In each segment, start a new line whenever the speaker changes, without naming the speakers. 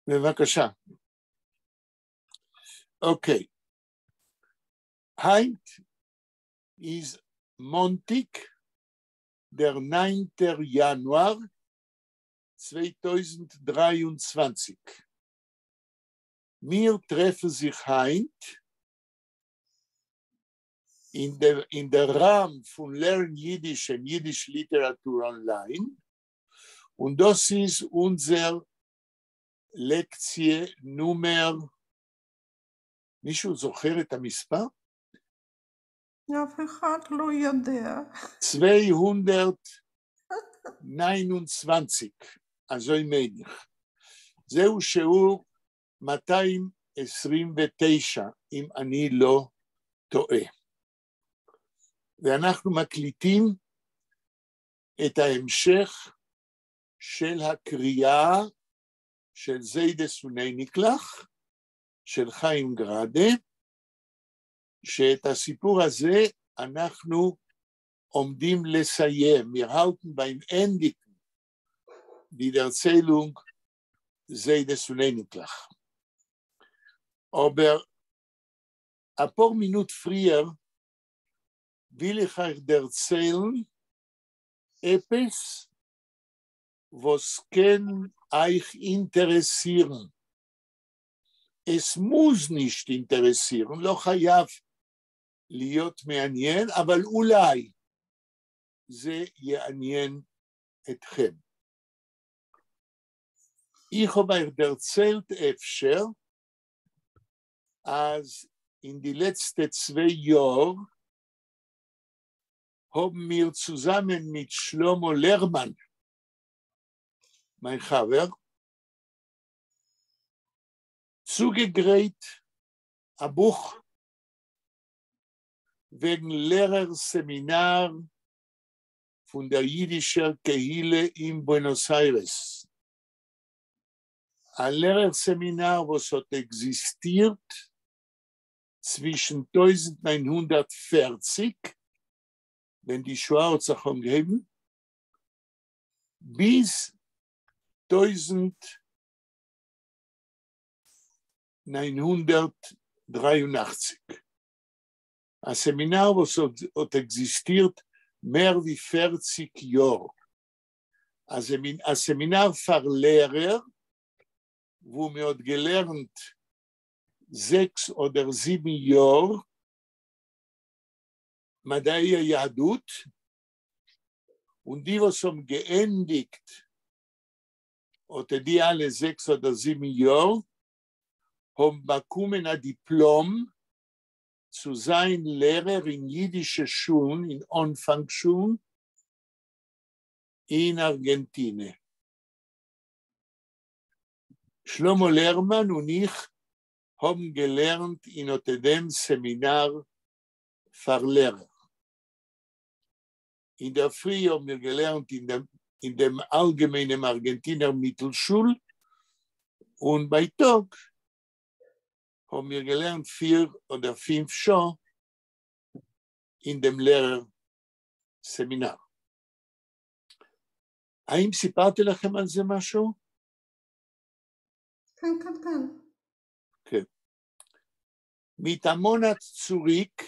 בבקשה. אוקיי. הײַנט איז מאָנטיק, דער נײַנטער יאַנואַר 2023. מיר טרעפֿן זיך הײַנט אין דער, אין דער ראַם פֿון Learn Yiddish and Yiddish Literature Online, און דאָס איז אונדזער לעקציע נומער, מישהו זוכר את המספר?
אף אחד לא יודע.
229, אַזוי מיין איך. זהו שיעור 229, אם אני לא טועה. ואנחנו מקליטים את ההמשך של הקריאה של זיידעס און אייניקלעך, של חיים גראדה, שאת הסיפור הזה אנחנו עומדים לסיים. מיר האַלטן בײַם ענדיקן די דערציילונג זיידעס און אייניקלעך. אָבער אַ פּאָר מינוט פֿריִער וויל איך אײַך דערציילן עפּעס, וואָס קען אײַך אינטערעסירן. עס מוז נישט אינטערעסירן, לא חייב להיות מעניין, אבל אולי זה יעניין אתכם. איך האָב אײַך דערציילט אפֿשר, אַז אין די לעצטע צוויי יאָר האָבן מיר צוזאַמען מיט שלמה לערמאַן, מײַן חבֿר, צוגעגרייט אַ בוך וועגן לערער-סעמינאַר פֿון דער ייִדישער קהילה אין בוענאָס-אײַרעס. אַ לערער-סעמינאַר, וואָס האָט עקזיסטירט צווישן 1940, ווען די שואה האָט זיך אָנגעהויבן, ביז 1983. אַ סעמינאַר, וואָס האָט עקזיסטירט מער ווי 40 יאָר. אַ סעמינאַר פֿאַר לערער, וווּ מע האָט געלערנט 6 אָדער 7 יאָר מדעי היהדות, און די, וואָס האָבן געענדיקט אָט די אַלע 6 אָדער 7 יאָר, האָבן באַקומען אַ דיפּלאָם צו זײַן לערער אין ייִדישע שולן, אין אָנפֿאַנגשולן אין אַרגענטינע. שלמה לערמאַן און איך האָבן געלערנט אין אָט דעם סעמינאַר פֿאַר לערער. אין דער פֿרי האָבן מיר געלערנט אין דעם אַלגעמיינעם אַרגענטינער מיטלשול און בײַ טאָג האָבן מיר געלערנט 4 אָדער 5 שעה אין דעם לערער-סעמינאַר. האם סיפרתי לכם על זה משהו?
כן, כן, כן.
כן. מיט אַ מאָנאַט צוריק,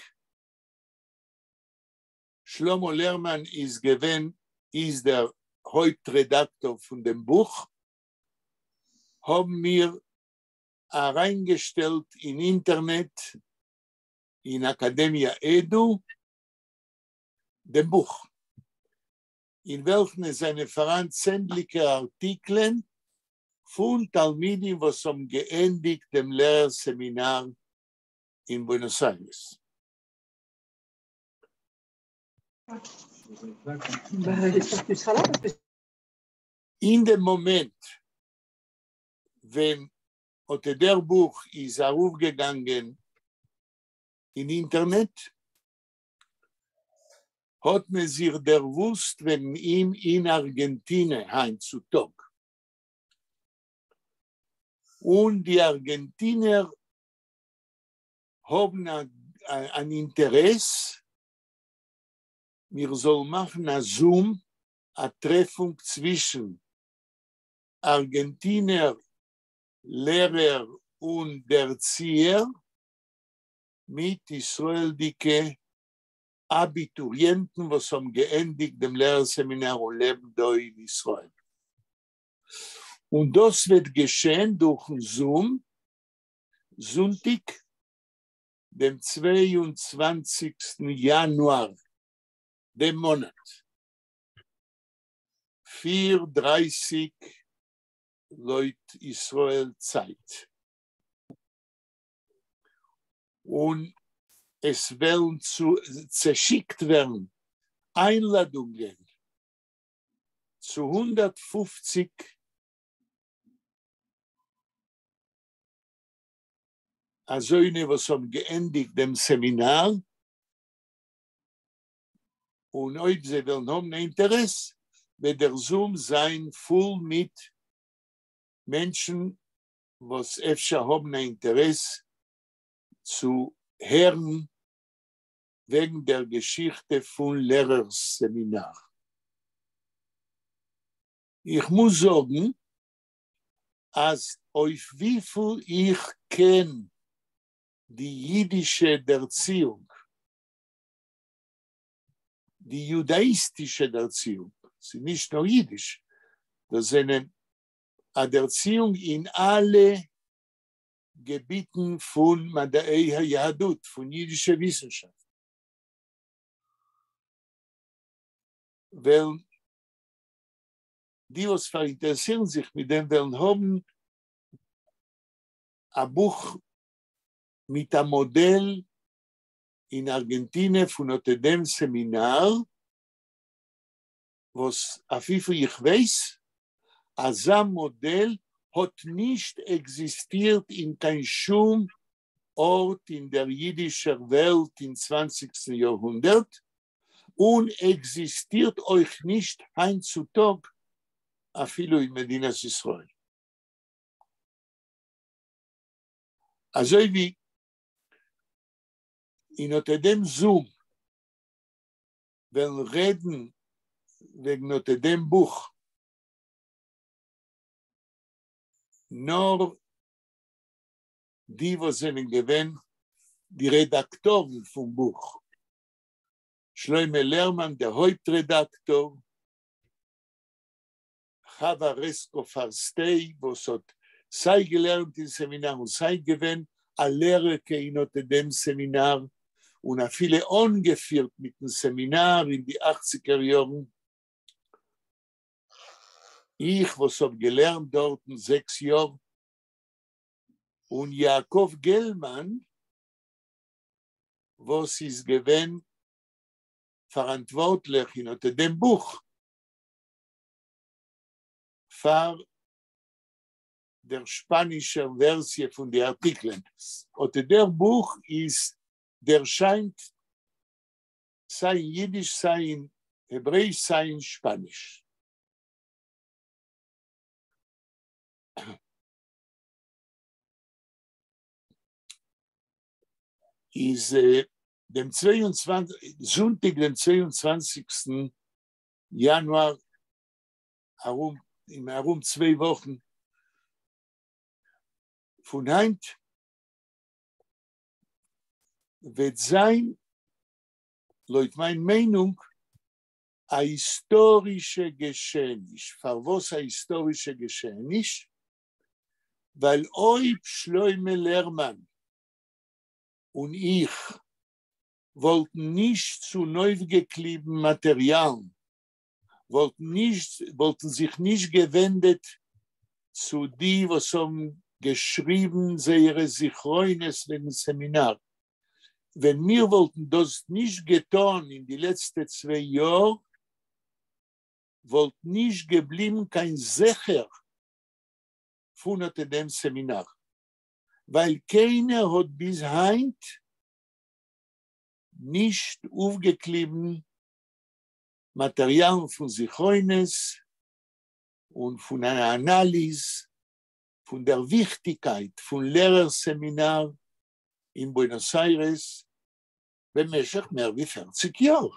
שלמה לערמאַן איז געווען, איז דער הויפּט־רעדאַקטאָר פֿון דעם בוך, האָבן מיר אַרײַנגעשטעלט אין אינטערנעט, אין Academia Edu, דעם בוך, אין וועלכן עס זענען פֿאַראַן צענדליקער אַרטיקלען פֿון תּלמידים, וואָס האָבן געענדיקט דעם לערער-סעמינאַר אין בוענאָס-אײַרעס.
Bah, j'espère que tu seras là parce que
אין דעם מאָמענט, ווען אָט דער בוך איז אַרויפֿגעגאַנגען אין אינטערנעט, האָט מען זיך דערוווּסט וועגן אים אין אַרגענטינע הײַנט צו טאָג. און די אַרגענטינער האָבן אַן אינטערעס, מיר זאָלן מאַכן אַ Zoom, אַ טרעפֿונג צווישן אַרגענטינער לערער און דערציִער מיט ישׂראלדיקע אַביטוריענטן, וואָס האָבן געענדיקט דעם לערער-סעמינאַר און לעבן דאָ אין ישׂראל. און דאָס וועט געשען דורכן זום, זונטיק, דעם 22סטן יאַנואַר, דעם מאָנאַט, 4:30 לויט ישׂראל צײַט. און עס וועלן צו צעשיקט ווערן אײַנלאַדונגען צו 150 אַזוינע וואָס האָבן געענדיקט דעם סעמינאַר, און אויב זיי וועלן האָבן אַן אינטערעס, וועט דער זום זײַן פֿול מיט מענטשן וואָס אפֿשר האָבן אַן אינטערעס צו הערן וועגן דער געשיכטע פֿון לערער-סעמינאַר. איך מוז זאָגן, אַז אויף וויפֿל איך קען די ייִדישע דערציִונג, די יודאיסטישע דערציִונג, ס'איז נישט נאָר ייִדיש, דאָס זענען אַ דערציִונג אין אַלע געביטן פֿון מדעי היהדות, פֿון ייִדישע וויסנשאַפֿט. וועלן די וואָס פֿאַראינטערעסירן זיך מיט דעם וועלן האָבן אַ בוך מיט אַ מאָדעל אין אַרגענטינע פֿון אָט דעם סעמינאַר, וואָס אויף וויפֿל איך ווייס, אַזאַ מאָדעל האָט נישט עקזיסטירט אין קיין שום אָרט אין דער ייִדישער וועלט אין 20סטן יאָרהונדערט און עקזיסטירט אויך נישט הײַנט צו טאָג אַפֿילו אין מדינת ישראל. אַזוי ווי אין אָט דעם זום וועלן רעדן וועגן אָט דעם בוך נאָר די וואָס זענען געווען די רעדאַקטאָרן פֿון בוך. שלמה לערמאַן, דער הויפּט-רעדאַקטאָר, חווה רעסקאָ-פֿאַרסטיי, וואָס האָט סײַ געלערנט אין סעמינאַר און סײַ געווען אַ לערערקע אין אָט דעם סעמינאַר און אַפֿילו אָנגעפֿירט מיטן סעמינאַר אין די 80ער יאָרן. איך, וואָס האָב געלערנט דאָרטן 6 יאָר, און יעקבֿ געלמאַן, וואָס איז געווען פֿאַראַנטוואָרטלעך אין אָט דעם בוך פֿאַר דער שפּאַנישער ווערסיע פֿון די אַרטיקלען. אָט דער בוך איז דערשײַנט סײַ אין ייִדיש, סײַ אין העברעיִש, סײַ אין שפּאַניש. איז דעם 22, זונטיק דעם 22סטן יאַנואַר, אַרום, אין אַרום 2 וואָכן פֿון הײַנט, וועט זײַן, לויט מײַן מיינונג, אַ היסטאָרישע געשעעניש. פֿאַר וואָס אַ היסטאָרישע געשעעניש? ווײַל אויב שלמה לערמאַן און איך וואָלטן נישט צונויפֿגעקליבן מאַטעריאַלן, וואָלטן זיך נישט געווענדעט צו די, וואָס האָבן געשריבן זייערע זכרונות וועגן סעמינאַר. ווען מיר וואָלטן דאָס נישט געטאָן אין די לעצטע 2 יאָר, וואָלט נישט געבליבן קיין זכר פֿון אָט דעם סעמינאַר, ווייל קיינער האָט ביז הײַנט נישט אויפֿגעקליבן מאַטעריאַלן פֿון זכרונות און פֿון אַן אַנאַליז פֿון דער וויכטיקייט פֿון לערער-סעמינאַר אין בוענאָס איירעס במשך מער ווי 40 יאָר.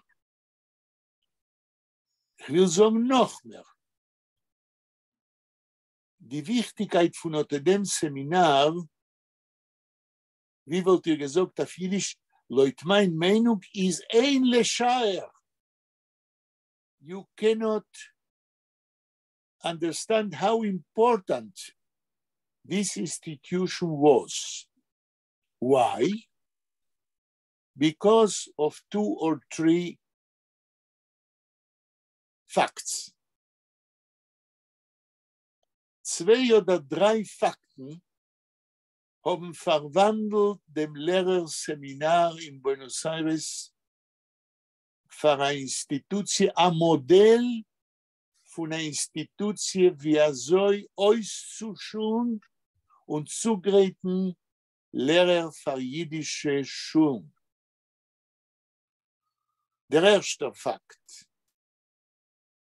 איך וויל זאָגן נאָך מער. די וויכטיקייט פֿון אָט דעם סעמינאַר, ווי וואָלט איר געזאָגט אויף ייִדיש, לויט מײַן מיינונג, איז אין לשער. You cannot understand how important this institution was. Why? Because of two or three facts. צוויי אָדער דרײַ פֿאַקטן האָבן פֿאַרוואַנדלט דעם לערער-סעמינאַר אין בוענאָס-איירעס פֿאַר אַ אינסטיטוציע, אַ מאָדעל פֿון אַ אינסטיטוציע, ווי אַזוי אויסצושולן און צוגרייטן לערער פֿאַר ייִדישע שולן. דער ערשטער פֿאַקט: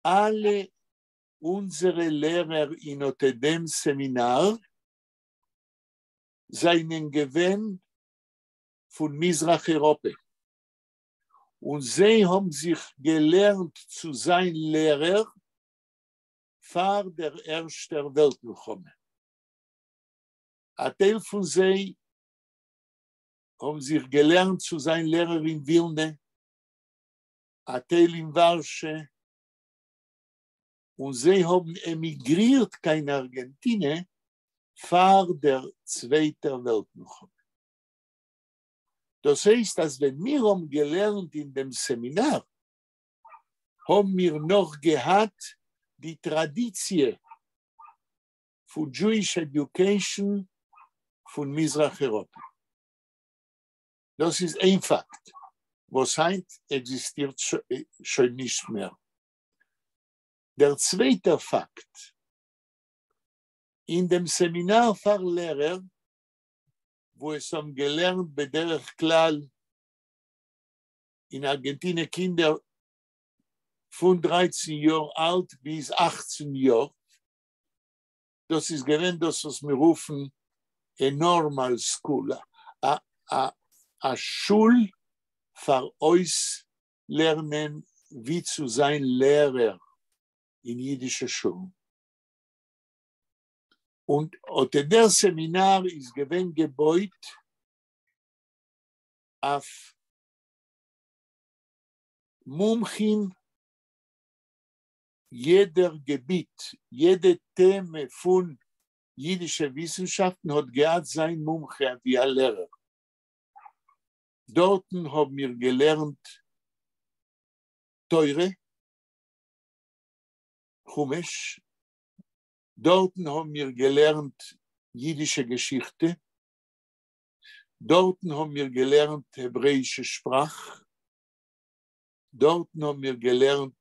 אַלע אונדזערע לערער אין אָט דעם סעמינאַר זײַנען געווען פֿון מזרח-אייראָפּע. און זיי האָבן זיך געלערנט צו זײַן לערער פֿאַר דער ערשטער וועלט-מלחמה. אַ טייל פֿון זיי האָבן זיך געלערנט צו זײַן לערער אין ווילנע, אַ טייל אין וואַרשע, און זיי האָבן עמיגרירט קיין אַרגענטינע פֿאַר דער צווייטער וועלט-מלחמה. דאָס הייסט, אַז ווען מיר האָבן געלערנט אין דעם סעמינאַר, האָבן מיר נאָך געהאַט די טראַדיציע פֿון Jewish Education פֿון מזרח-אייראָפּע. דאָס איז איין פֿאַקט, וואָס הײַנט עקזיסטירט שוין נישט מער. דער צווייטער פֿאַקט: אין דעם סעמינאַר פֿאַר לערער, וווּ עס האָבן געלערנט בדרך כּלל אין אַרגענטינע קינדער פֿון 13 יאָר אַלט ביז 18 יאָר, דאָס איז געווען דאָס, וואָס מיר רופֿן a normal school, אַ שול פֿאַר אויסלערנען, ווי צו זײַן לערער אין ייִדישע שולן. און אָט דער סעמינאַר איז געווען געבויט אויף מומחים יעדער געביט, יעדע טעמע פֿון ייִדישע וויסנשאַפֿטן האָט געהאַט זײַן מומחה ווי אַ לערער. דאָרטן האָבן מיר געלערנט תּורה, חומש, דאָרטן האָבן מיר געלערנט ייִדישע געשיכטע, דאָרטן האָבן מיר געלערנט העברעיִשע שפּראַך, דאָרטן האָבן מיר געלערנט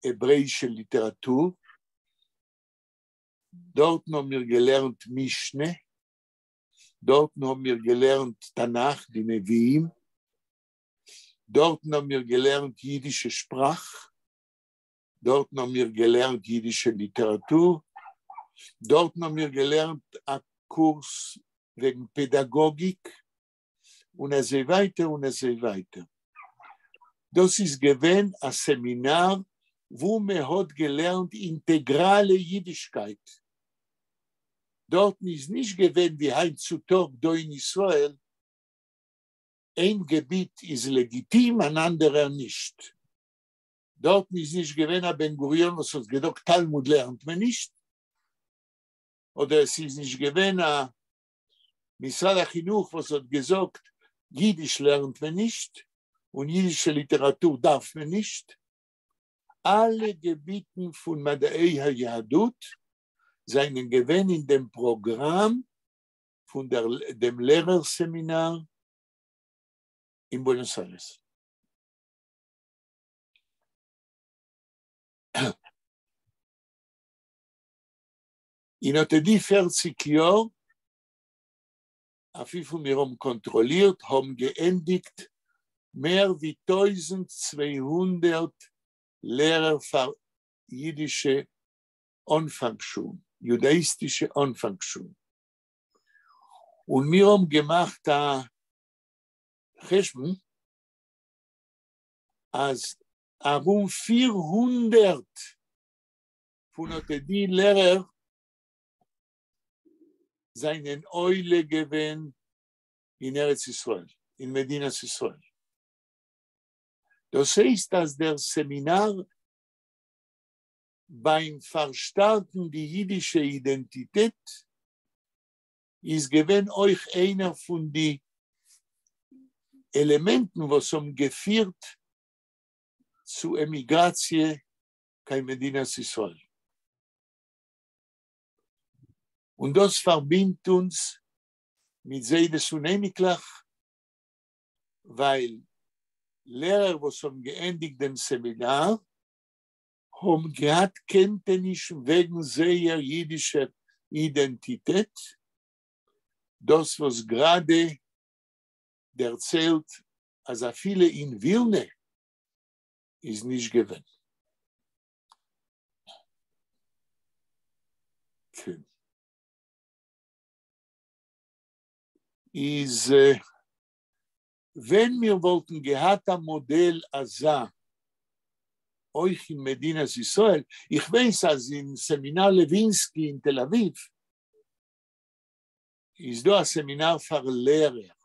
העברעיִשע ליטעראַטור, דאָרטן האָבן מיר געלערנט משנה, דאָרטן האָבן מיר געלערנט תּנך, די נבֿיאים, דאָרטן האָבן מיר געלערנט ייִדישע שפּראַך, דאָרטן האָבן מיר געלערנט ייִדישע ליטעראַטור, דאָרטן האָבן מיר געלערנט אַ קורס וועגן פּעדאַגאָגיק און אַזוי ווײַטער און אַזוי ווײַטער. דאָס איז געווען אַ סעמינאַר, וווּ מע האָט געלערנט אינטעגראַלע ייִדישקייט. דאָרטן איז נישט געווען ווי הײַנט צו טאָג דאָ אין ישׂראל, איין געביט איז לעגיטים, אַן אַנדערער נישט. דאָרטן איז נישט געווען אַ בן-גוריון, וואָס האָט געזאָגט, תּלמוד לערנט מען נישט, אָדער עס איז נישט געווען אַ משרד החינוך, וואָס האָט געזאָגט, ייִדיש לערנט מען נישט און ייִדישע ליטעראַטור דאַרף מען נישט. אַלע געביטן פֿון מדעי היהדות זײַנען געווען אין דעם פּראָגראַם פֿון דער, דעם לערער-סעמינאַר אין בוענאָס-איירעס. אין אָט די 40 יאָר, אויף וויפֿל מיר האָבן קאָנטראָלירט, האָבן געענדיקט מער ווי 1200 לערער פֿאַר ייִדישע אָנפֿאַנגשולן, יודאיסטישע אָנפֿאַנגשולן. און מיר האָבן געמאַכט אַ חשבון, אַז אַרום 400 פֿון אָט די לערער זײַנען עולה געווען אין ארץ ישראל, אין מדינת ישראל. דאָס הייסט, אַז דער סעמינאַר בײַם פֿאַרשטאַרקן די ייִדישע אידענטיטעט איז געווען אויך איינער פֿון די עלעמענטן, וואָס האָבן געפֿירט צו עמיגראַציע קיין מדינת ישראל. און דאָס פֿאַרבינדט אונדז מיט זיידעס און אייניקלעך, ווײַל לערער, וואָס האָבן געענדיקט דעם סעמינאַר, האָבן געהאַט קענטענישן וועגן זייער ייִדישער אידענטיטעט, דאָס וואָס גראַדע דערציילט, אַז אַפֿילו אין ווילנע איז נישט געווען. כן. איז ווען מיר וואָלטן געהאַט אַ מאָדעל אַזאַ אויך אין מדינת ישראל, איך ווייס אַז אין סעמינאַר לעווינסקי אין תל אביב איז דאָ אַ סעמינאַר פֿאַר לערער.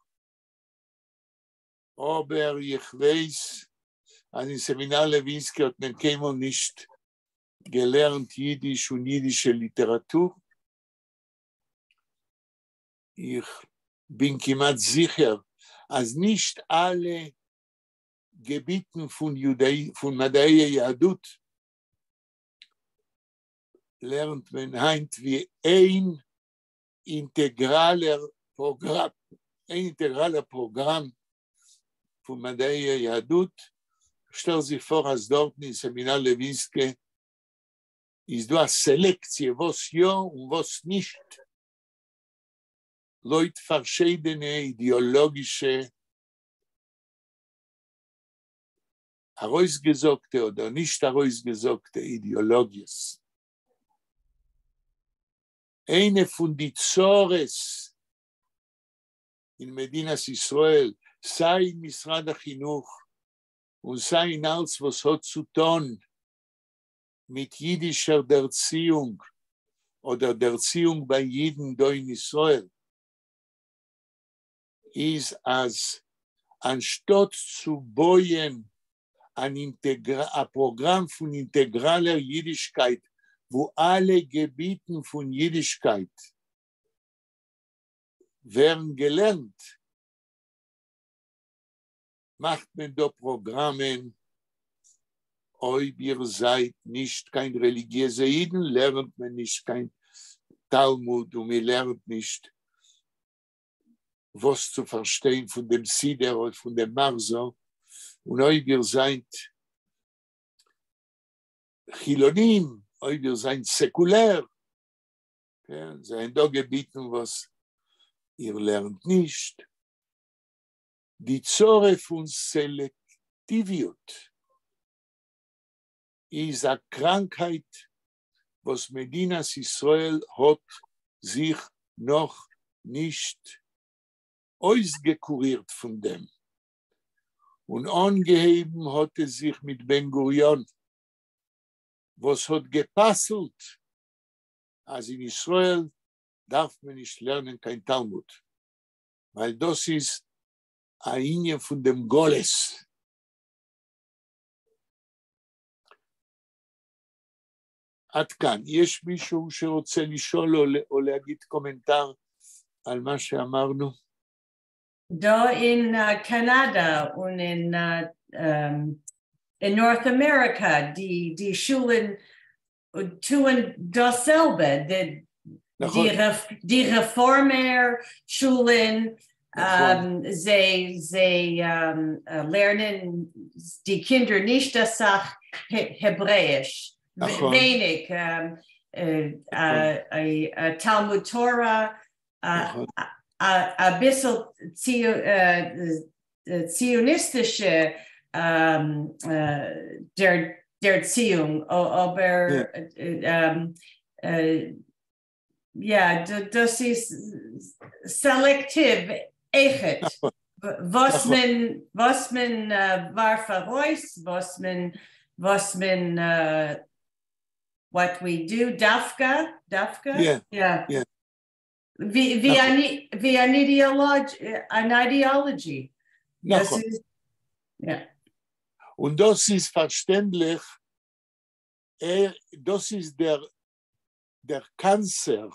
אָבער איך ווייס, אַז אין סעמינאַר לעווינסקי האָט מען קיינמאָל נישט געלערנט ייִדיש און ייִדישע ליטעראַטור. איך בין כּמעט זיכער, אַז נישט אַלע געביטן פֿון יודאי, פֿון מדעי היהדות לערנט מען הײַנט ווי איין אינטעגראַלער פּראָגראַם, איין אינטעגראַלער פּראָגראַם פֿון מדעי היהדות. שטעל זיך פֿאָר, אַז דאָרטן אין סעמינאַר לעווינסקי איז דאָ אַ סעלעקציע, וואָס יאָ און וואָס נישט, לויט פֿאַרשיידענע אידעאָלאָגישע אַרויסגעזאָגטע אָדער נישט אַרויסגעזאָגטע אידעאָלאָגיעס. איינע פֿון די צרות אין מדינת ישראל, סײַ אין משרד החינוך און סײַ אין אַלץ, וואָס האָט צו טאָן מיט ייִדישער דערציִונג אָדער דערציִונג בײַ ייִדן דאָ אין ישראל, איז אַז אַנשטאָט צו בויען אַן אינטעגראַ אַ פּראָגראַם פֿון אינטעגראַלער ייִדישקייט, וווּ אַלע געביטן פֿון ייִדישקייט ווערן געלערנט, מאַכט מען דאָ פּראָגראַמען, אויב איר זײַט נישט קיין רעליגיעזע ייִדן, לערנט מען נישט קיין תלמוד און מע לערנט נישט וואָס צו פֿאַרשטיין פֿון דעם סידור אָדער פֿון דעם מחזור. און אויב איר זײַט חילונים, אויב איר זײַט סעקולער, כן, זענען דאָ געביטן, וואָס איר לערנט נישט. די צרה פֿון סעלעקטיוויות איז אַ קראַנקייט, וואָס מדינת ישראל האָט זיך נאָך נישט אויסגעקורירט פֿון דעם. און אָנגעהויבן האָט עס זיך מיט בן-גוריון, וואָס האָט געפּסלט, אַז אין ישראל דאַרף מען נישט לערנען קיין תלמוד, ווײַל דאָס איז אַן ענין פֿון דעם גלות. עד כאן. יש מישהו שרוצה לשאול או להגיד קומנטר על מה שאמרנו?
דאָ אין קאַנאַדע און אין North America, די שולן טוען דאָס זעלבע. די רעפֿאָרמער שולן, זיי לערנען די קינדער נישט אַ סך העברעיִש. ווייניק. תלמוד תורה, אַ ביסל ציוניסטישע דערציִונג, אָבער יאָ, דאָס איז סעלעקטיוו אויכעט. וואָס מען וואַרפֿט אַרויס, וואָס מען what we do, דווקא, דווקא, yeah. ווי אַן אידעאָלאָגיע.
נכון. און דאָס איז פֿאַרשטענדלעך, דאָס איז דער, דער קענסער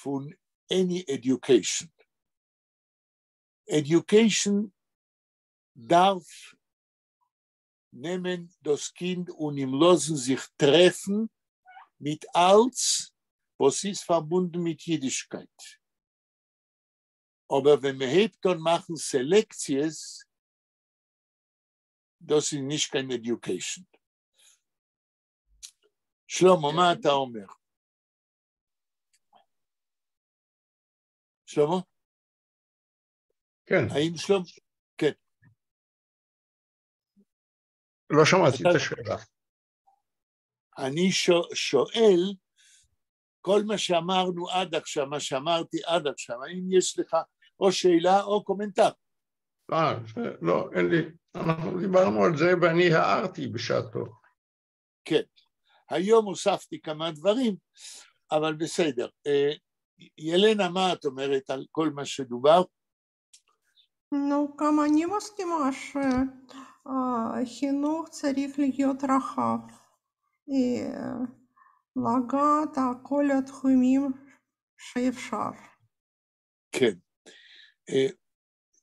פֿון any education. Education דאַרף נעמען דאָס קינד און אים לאָזן זיך טרעפֿן מיט אַלץ, וואָס איז פֿאַרבונדן מיט ייִדישקייט. אָבער ווען מע הייבט אָן מאַכן סעלעקציעס, דאָס איז נישט קיין education. שלמה, מה אתה אומר? שלמה?
כן.
האם שלמה? כן.
לא שמעתי את השאלה.
אני שואל, כל מה שאמרנו עד עכשיו, מה שאמרתי עד עכשיו, האם יש לך או שאלה או קומנטר?
לא, אין לי. אנחנו דיברנו על זה ואני הערתי בשעתו.
כן. היום הוספתי כמה דברים, אבל בסדר. ילנה, מה את אומרת על כל מה שדובר?
נו, גם אני מסכימה שהחינוך צריך להיות רחב, לגעת על כל התחומים שאפשר.
כן.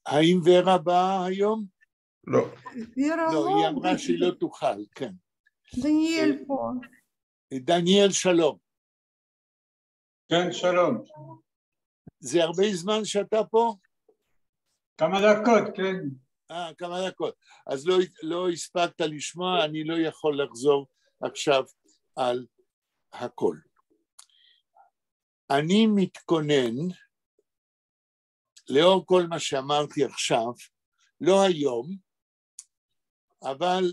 האם ורה באה היום?
לא.
ורה
לא, היא אמרה שהיא לא תוכל, כן.
דניאל פה.
דניאל, שלום.
כן, שלום.
זה הרבה זמן שאתה פה?
כמה דקות, כן.
כמה דקות. אז לא, לא הספקת לשמוע, אני לא יכול לחזור עכשיו על הכל. אני מתכונן, לאור כל מה שאמרתי עכשיו, לא היום, אבל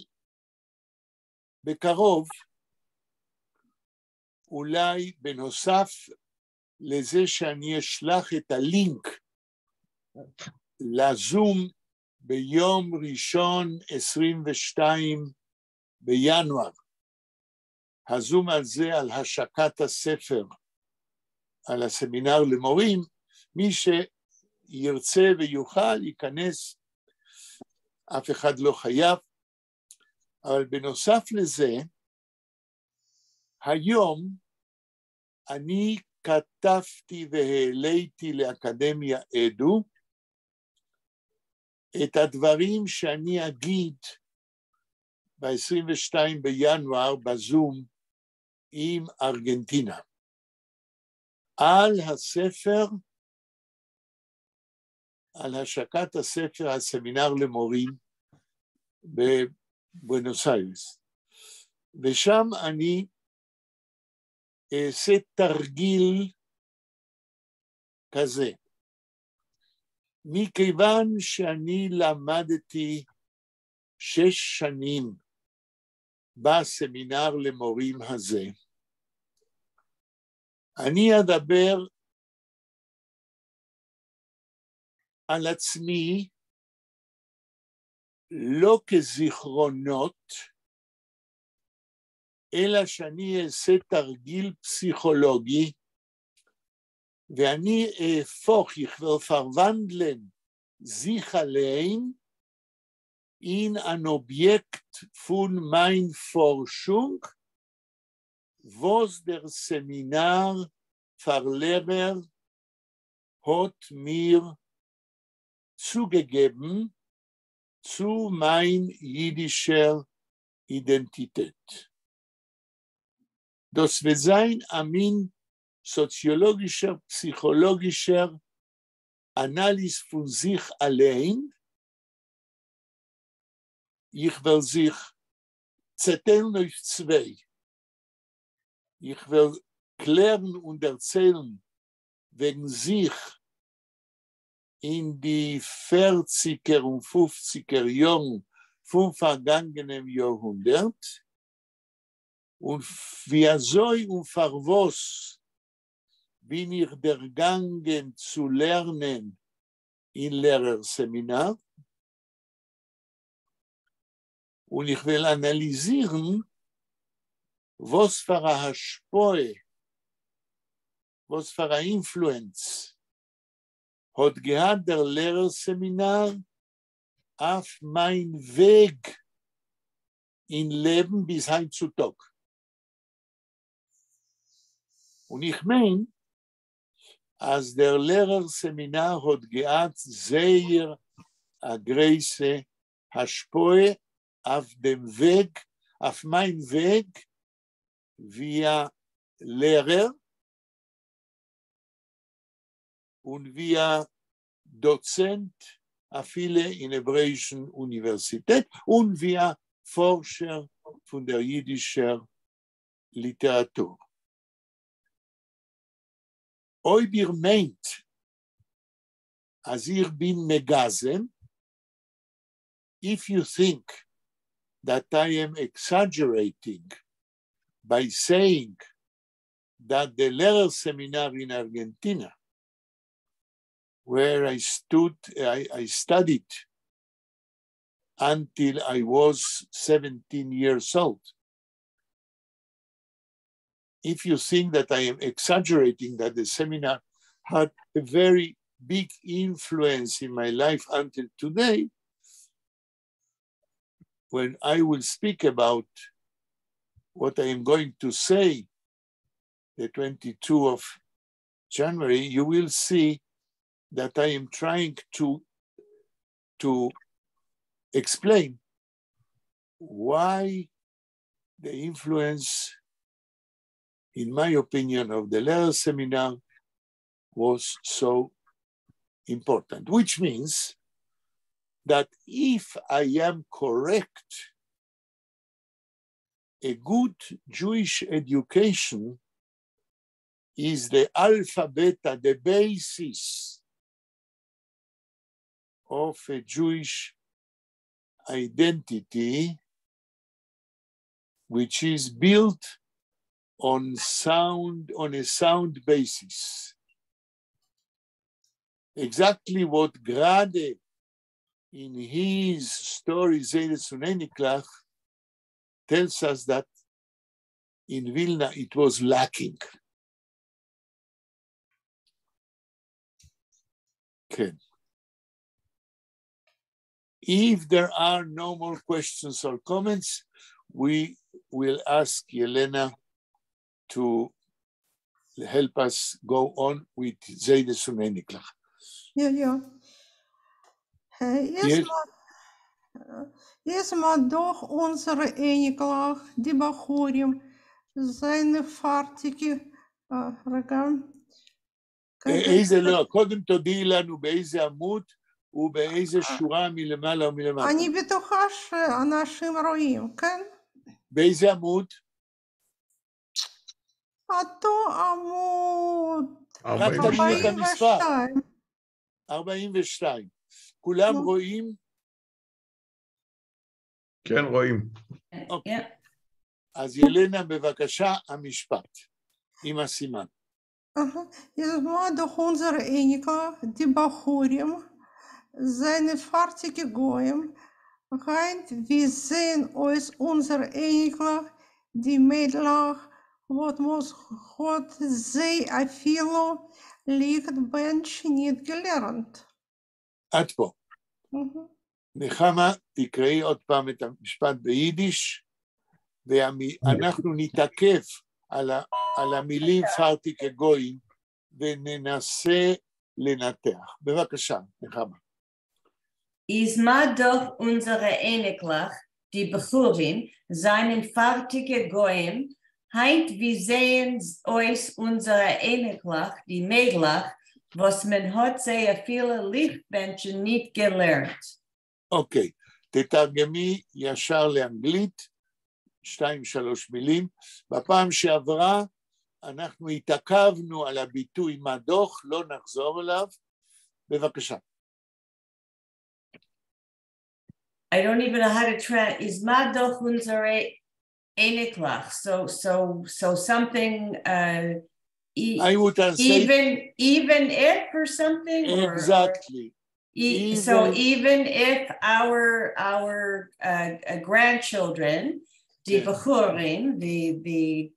בקרוב, אולי בנוסף לזה שאני אשלח את הלינק לזום ביום ראשון 22 בינואר, הזום הזה על השקת הספר, על הסמינר למורים, מי שירצה ויוכל ייכנס, אף אחד לא חייב, אבל בנוסף לזה, היום אני כתבתי והעליתי לאקדמיה אדו את הדברים שאני אגיד ב-22 בינואר בזום עם ארגנטינה. על הספר, על השקת הספר, הסמינר למורים בבואנוס איירס. ושם אני אעשה תרגיל כזה. מכיוון שאני למדתי 6 שנים בסמינר למורים הזה, אני אדבר על עצמי לא כזיכרונות, אלא שאני אעשה תרגיל פסיכולוגי ואני אהפוך, איך וועל פֿאַרוואַנדלען זיך אַליין אין אַן אָביעקט פֿון מײַן פֿאָרשונג, וואָס דער סעמינאַר פֿאַר לערער האָט מיר צוגעגעבן צו מײַן ייִדישער אידענטיטעט. דאָס וועט זײַן אַ מין סאָציאָלאָגישער, פּסיכאָלאָגישער אַנאַליז פֿון זיך אַליין. איך וועל זיך צעטיילן אויף צוויי. איך וועל קלערן און דערציילן וועגן זיך אין די 40ער און 50ער יאָרן פֿון פֿאַרגאַנגענעם יאָרהונדערט און ווי אַזוי און פֿאַר וואָס בין איך דערגאַנגען צו לערנען אין לערער־סעמינאַר און איך וועל אַנאַליזירן, וואָס פֿאַר אַ השפּעה וואָס פֿאַר אַ influence האָט געהאַט דער לערער-סעמינאַר אויף מײַן וועג אין לעבן ביז הײַנט צו טאָג. און איך מיין, אַז דער לערער-סעמינאַר האָט געהאַט זייער אַ גרויסע השפּעה אויף דעם וועג, אויף מײַן וועג ווי אַ לערער און ווי אַ דאָצענט אַפֿילו אין העברעיִשן אוניווערסיטעט און ווי אַ פֿאָרשער פֿון דער ייִדישער ליטעראַטור. אויב איר מיינט, אַז איך בין מגזם, if you think that I am exaggerating by saying that the Lehrer Seminar in Argentina, where I stood, I studied until I was 17 years old. If you think that I am exaggerating that the seminar had a very big influence in my life until today, when I will speak about what I am going to say, the 22 of January, you will see that I am trying to explain why the influence, in my opinion, of the Lehrer Seminar was so important, which means that if I am correct, a good Jewish education is the alpha beta, the basis of a Jewish identity, which is built on a sound basis. Exactly what Grade in his story זיידעס און אייניקלעך tells us that in Vilna it was lacking. כן. If there are no more questions or comments, we will ask Yelena to help us go on with זיידעס און אייניקלעך.
Yeah.
Yes.
איז מה דאָך אונדזערע אייניקלעך, די בחורים, זײַנען פֿאַרטיקע, רגע.
איזה לא, קודם תודיעי לנו באיזה עמוד ובאיזה שורה מלמעלה ומלמטה.
אני בטוחה שאנשים רואים, כן?
באיזה עמוד?
אותו עמוד.
רק תגידי את המספר.
42.
42. כולם רואים?
כן, רואים.
אוקיי. אז ילנה, בבקשה, המשפט, עם הסימן.
איז מה דאָך אונדזערע אייניקלעך, די בחורים, זײַנען פֿאַרטיקע גויים, הײַנט ווי זעען אויס אונדזערע אייניקלעך, די מיידלעך, וואָס מע האָט זיי אַפֿילו ליכט בענטשן ניט געלערנט.
עד פה. נחמה, תקראי עוד פעם את המשפט ביידיש, ואנחנו נתעכב על המילים פֿאַרטיקע גויים, וננסה לנתח. בבקשה, נחמה.
איז מה דאָך אונדזערע אייניקלעך, די בחורים, זײַנען פֿאַרטיקע גויים, הײַנט ווי זעען אויס אונדזערע אייניקלעך, די מיידלעך, וואָס מען האָט זיי אַפֿילו ליכט בענטשן ניט געלערנט.
אוקיי, תתרגמי ישר לאנגלית, שתיים, שלוש מילים. בפעם שעברה אנחנו התעכבנו על הביטוי מה דאָך, לא נחזור אליו. בבקשה.
I don't even know how to translate. איז מה דאָך אונדזערע אייניקלעך. So something.
I would translate
even if or something.
Exactly.
So even if our grandchildren, the בחורים, the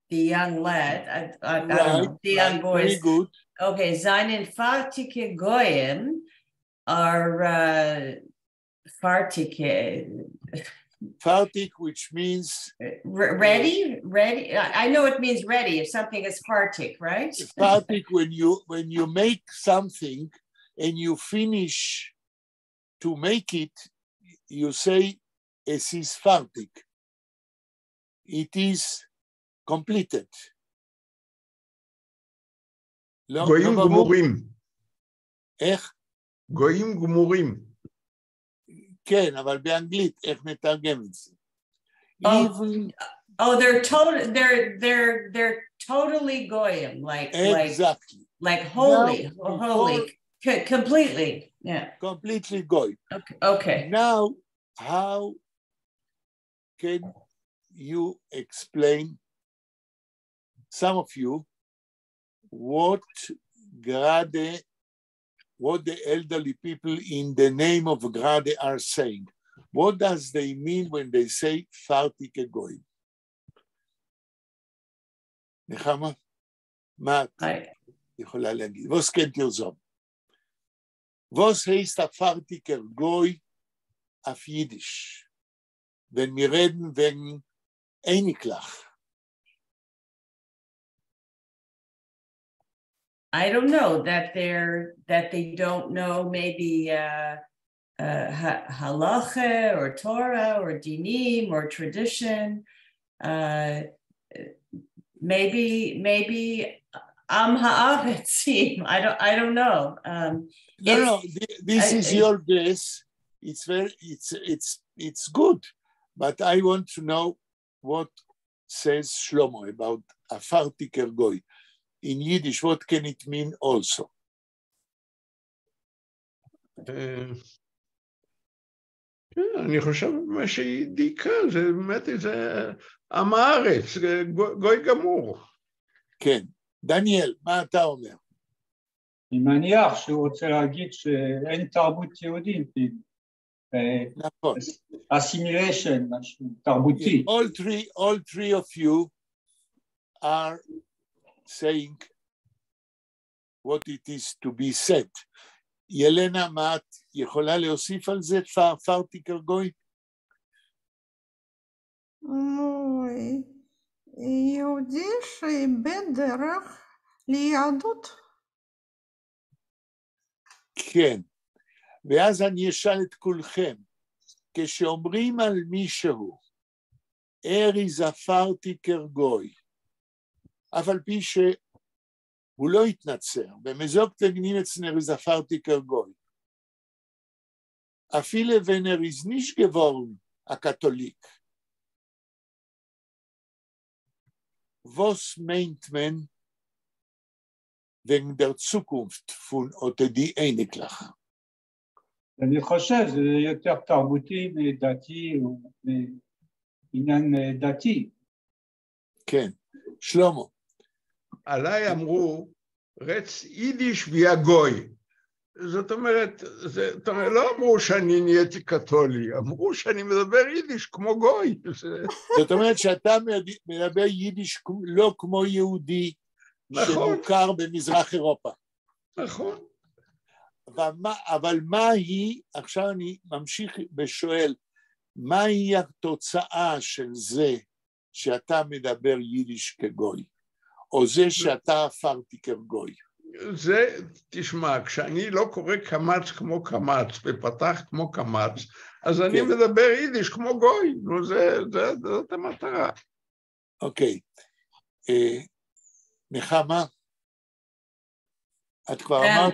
the young lad, I don't know, the young
Very
boys.
good.
Okay, זײַנען פֿאַרטיקע גויים are פֿאַרטיקע.
פֿאַרטיק, which means
Ready, ready. I know it means ready if something is פֿאַרטיק, right?
פֿאַרטיק when you make something and you finish to make it, you say עס איז פֿאַרטיק. It is completed. לא,
גויים
לא ברור?
גמורים.
איך?
גויים גמורים.
כן, אבל באנגלית, איך נתרגם את זה?
Oh.
Even,
Oh, they're total. They're totally goyim, like
exactly,
like holy,
Now,
holy,
before-
completely. Yeah.
completely goy.
Okay. Okay.
Now, how can you explain, some of you, what Grade, what the elderly people in the name of Grade are saying? What does they mean when they say פֿאַרטיקע גויים? נחמה, מה את
I,
יכולה להגיד? וואָס קענט איר זאָגן? וואָס הייסט אַ פֿאַרטיקער גוי אויף ייִדיש? ווען מיר רעדן וועגן אייניקלעך.
I don't know that they don't know maybe halacha or Torah or dinim or tradition. Maybe עם הארצים. I don't know.
No, no, this is your guess. It's good, but I want to know what says Shlomo about a פֿאַרטיקער גוי. In Yiddish, what can it mean also?
כן, אני חושב מה שהיא דייקה, זה באמת איזה עם הארץ, גוי גמור.
כן. דניאל, מה אתה אומר?
אני מניח שהוא רוצה להגיד שאין תרבות יהודית.
נכון.
Assimilation, משהו תרבותי.
All three of you are saying what it is to be said. ילנה, מה את יכולה להוסיף על זה, פֿאַרטיקער גוי?
אוי, יהודי שאיבד דרך ליהדות.
כן, ואז אני אשאל את כולכם, כשאומרים על מישהו, ער איז אַ פֿאַרטיקער גוי, אף על פי שהוא לא התנצר, ווען מ'זאָגט וועגן אימעצן ער איז אַ פֿאַרטיקער גוי. אפילו ווען ער איז נישט געוואָרן אַ קאַטאָליק. וואָס מיינט מען וועגן דער צוקונפֿט פֿון אָט די אייניקלעך?
אני חושב, זה יותר תרבותי מדתי, או עניין דתי.
כן. שלמה.
עליי אמרו, רעדסט ייִדיש ווי אַ גוי. זאת אומרת, לא אמרו שאני נהייתי קתולי, אמרו שאני מדבר יידיש כמו גוי.
זאת אומרת שאתה מדבר יידיש לא כמו יהודי שמוכר במזרח אירופה.
נכון.
אבל מה היא, עכשיו אני ממשיך ושואל, מהי התוצאה של זה שאתה מדבר יידיש כגוי, או זה שאתה פֿאַרטיקער גוי?
זה, תשמע, כשאני לא קורא קמץ כמו קמץ ופתח כמו קמץ, אז אני מדבר יידיש כמו גוי, נו, זאת המטרה.
אוקיי. נחמה? את כבר אמרת?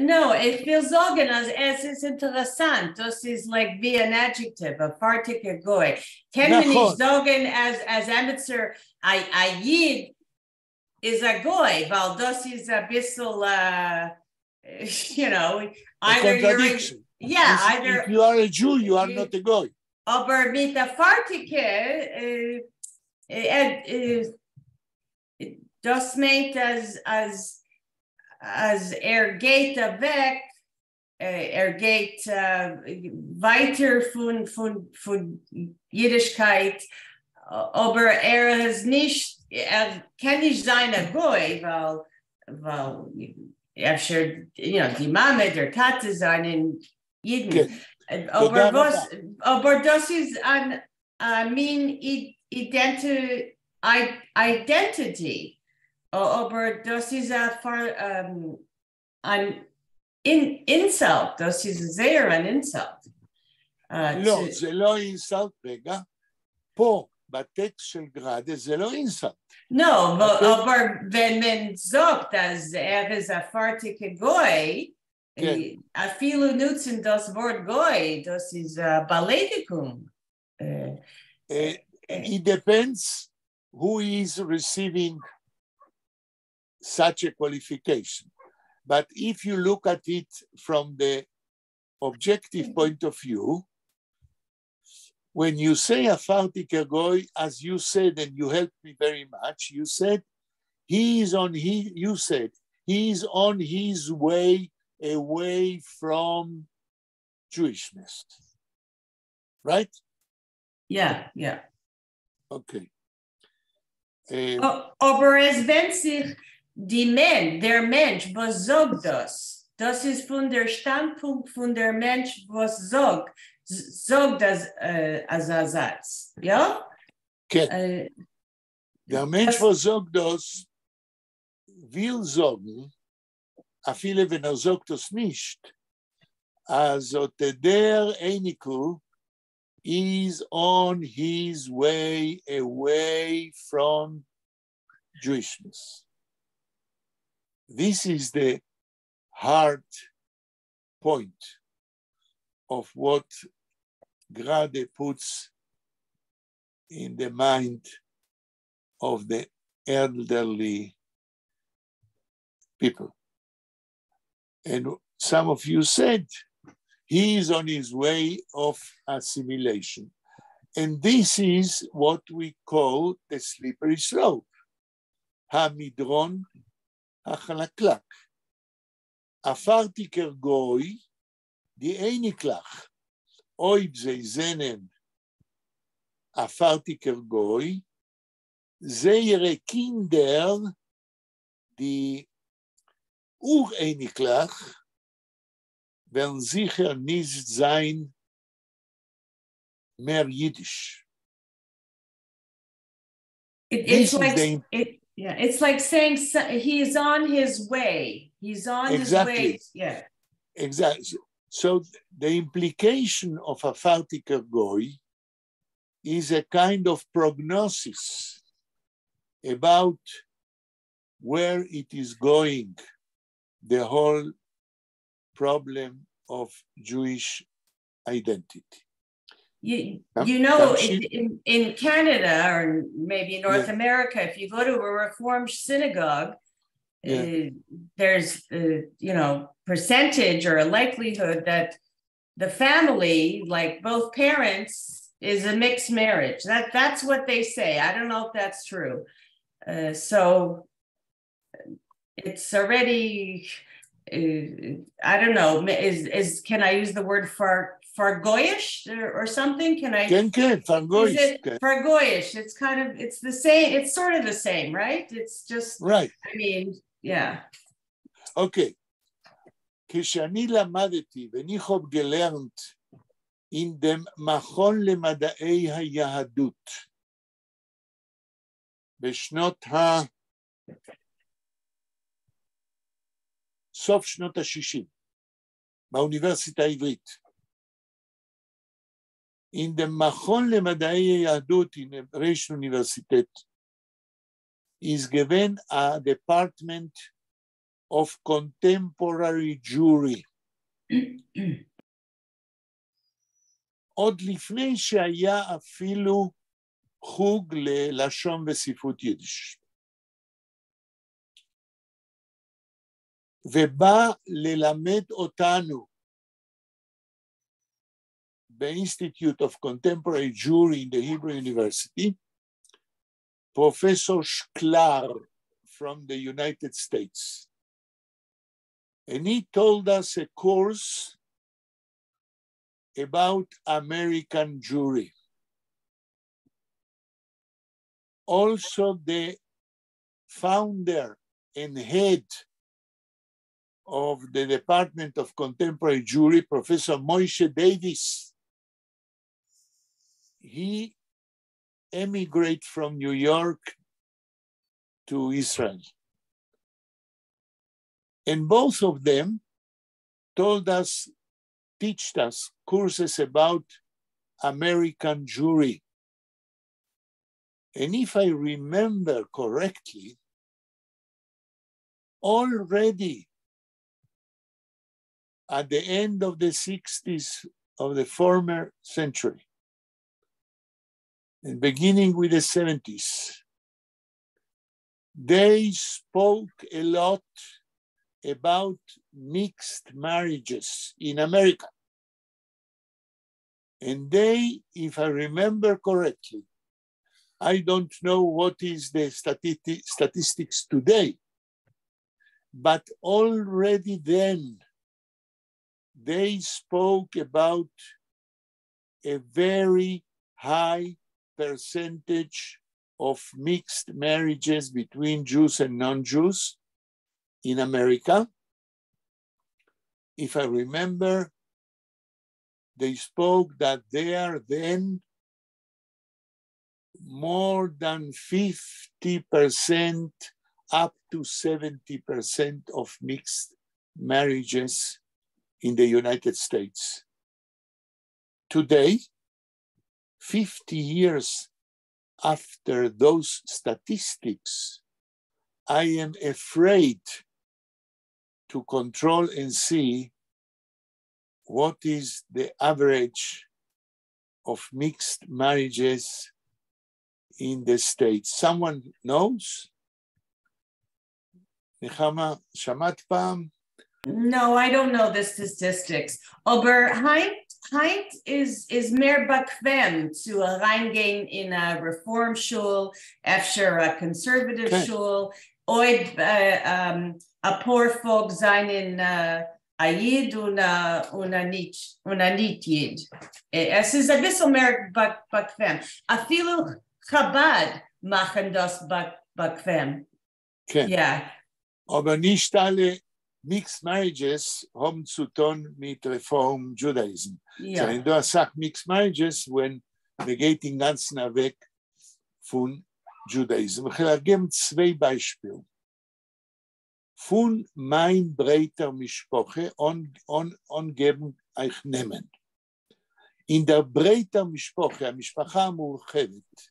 No, איך וויל זאָגן, אַז עס איז אינטערעסאַנט, דאָס איז like ווי an adjective, אַ פֿאַרטיקער גוי. קען מען נישט זאָגן, אַז עמעצער, אַ ייִד איז אַ גוי, ווײַל דאָס איז אַ ביסל, either you're a, yeah, either
if you are a Jew, you are not a goy.
אָבער מיט אַ פֿאַרטיקער, דאָס מיינט, אַז ער גייט אַוועק, ער גייט ווײַטער פֿון, פֿון, פֿון ייִדישקייט, אָבער ער איז נישט ער קען נישט זײַן אַ גוי, ווײַל, ווײַל אפֿשר, you know, די מאַמע, דער טאַטע זײַנען ייִדן.
כן.
אָבער
תודה
וואָס,
רבה.
אָבער דאָס איז אַן, אַ מין identity. אָבער דאָס איז אַ פֿאַר, אַן insult, דאָס איז זייער אַן insult.
לא, זה לא insult, רגע. פה, בטקסט של גראדה, זה לא insult.
No, אָבער ווען מען זאָגט, אַז ער איז אַ פֿאַרטיקער גוי,
כן.
אַפֿילו נוצן דאָס וואָרט גוי, דאָס איז אַ באַליידיקונג.
It depends who is receiving such a qualification. But if you look at it from the objective point of view, when you say אַ פֿאַרטיקער גוי, as you said, and you helped me very much, you said, he is on his, you said, he is on his way away from Jewishness. Right?
Yeah.
Okay.
אָבער עס ווענדט זיך די מענ-, דער מענטש, וואָס זאָגט דאָס? דאָס איז פֿון דער שטאַנדפּונקט פֿון דער מענטש, וואָס זאָגט דאָס, אַזאַ זאַץ, יאָ?
כן. דער מענטש, וואָס זאָגט דאָס, וויל זאָגן, אַפֿילו ווען ער זאָגט עס נישט, אַז אָט דער אייניקל is on his way away from Jewishness. This is the hard point of what Grade puts in the mind of the elderly people. And some of you said he is on his way of assimilation. And this is what we call the slippery slope. המדרון החלקלק. אַ פֿאַרטיקער גוי, די אייניקלעך, אויב זיי זענען אַ פֿאַרטיקער גוי, זייערע קינדער, די אוראייניקלעך, וועלן זיכער נישט זײַן מער ייִדיש. This is the
It's like saying so, he's on his way. He's on his way. Yeah.
Exactly. So the implication of a פֿאַרטיקער גוי is a kind of prognosis about where it is going, the whole problem of Jewish identity.
In Canada or maybe North America, if you go to a Reformed synagogue, there's, percentage or a likelihood that the family, like both parents, is a mixed marriage. That's what they say. I don't know if that's true. So it's already, I don't know, can I use the word פֿאַרגוייִשט or something? Can I?
כן, כן, פֿאַרגוייִשט.
Is it
כן.
פֿאַרגוייִשט? It's kind of, it's the same, it's sort of the same, right? It's just, I mean, yeah.
Okay. כשאני למדתי, ווען איך האָב געלערנט אין דעם מכון למדעי היהדות, בשנות ה... סוף שנות ה-60, באוניברסיטה העברית. אין דעם מכון למדעי היהדות אין העברעישן אוניברסיטעט איז געווען a department of contemporary Jewry. עוד לפני שהיה אפילו חוג ללשון וספרות יידיש. ובא ללמד אותנו ב-Institute of Contemporary Jewry in the Hebrew University, Professor Shklar from the United States. And he told us a course about American Jewry. Also the founder and head of the Department of Contemporary Jewry, Professor Moshe Davis, he emigrated from New York to Israel. And both of them told us, teached us courses about American Jewry. And if I remember correctly, already at the end of the 60s of the former century, and beginning with the 70s, they spoke a lot about mixed marriages in America. And they, if I remember correctly, I don't know what is the statistics today, but already then they spoke about a very high percentage of mixed marriages between Jews and non-Jews in America. If I remember, they spoke that there then more than 50% up to 70% of mixed marriages in the United States. Today, 50 years after those statistics, I am afraid to control and see what is the average of mixed marriages in the States. Someone knows? נחמה, שמעת פעם?
No, I don't know the statistics. אָבער הײַנט, הײַנט איז מער באַקוועם צו אַרײַנגיין אין אַ Reform shul, אפֿשר אַ conservative
כן.
shul, אויב אַ פּאָרפֿאָלק זײַנען אַ ייִד און אַ ניט־ייִד. עס איז אַ ביסל מער באַקוועם. אַפֿילו חב"ד מאַכן דאָס באַקוועם.
כן.
Yeah.
אָבער נישט אַלע mixed marriages האָבן צו טאָן מיט Reform Judaism.
Yeah.
זײַנען דאָ אַ סך mixed marriages, ווען מע גייט אין גאַנצן אַוועק פֿון Judaism. איך וועל געבן צוויי בײַשפּילן. פֿון מײַן ברייטער משפּחה אָן געבן אײַך נעמען. אין דער ברייטער משפּחה, המשפחה המורחבת,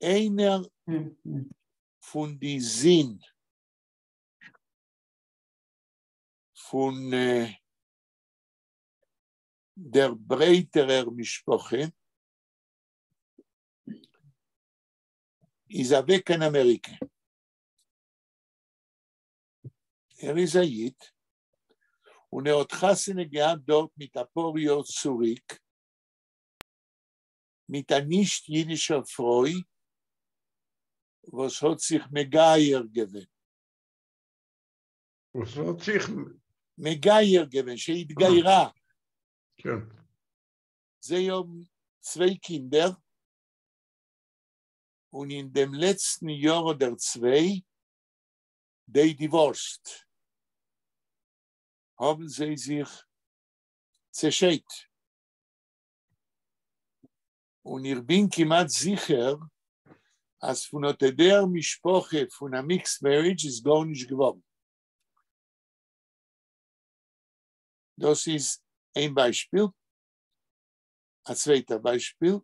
איינער פֿון די זין פֿון דער ברייטערער משפּחה איז אַוועק קיין אַמעריקע. ער איז אַ ייִד און ער האָט חתונה געהאַט דאָרט מיט אַ פּאָר יאָר צוריק מיט אַ נישט-ייִדישער פֿרוי, וואָס האָט זיך מגייר געווען.
וואָס האָט זיך
מגייר געווען, שהתגיירה.
כן.
זיי האָבן צוויי קינדער און אין דעם לעצטן יאָר אָדער צוויי, they divorced. האָבן זיי זיך צעשיידט. און איך בין כּמעט זיכער, אַז פֿון אָט דער משפּחה פֿון אַ mixed marriage איז גאָרנישט געוואָרן. דאָס איז איין בײַשפּיל. אַ צווייטער בײַשפּיל.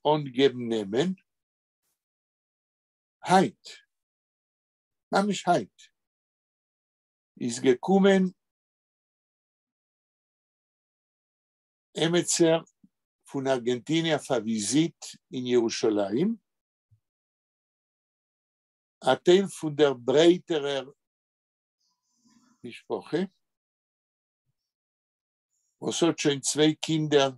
אָן געבן נעמען. הײַנט, ממש הײַנט, איז געקומען עמעצער פֿון אַרגענטינע אויף אַ וויזיט אין ירושלים, אַ טייל פֿון דער ברייטערער משפּחה, וואָס האָט שוין צוויי קינדער,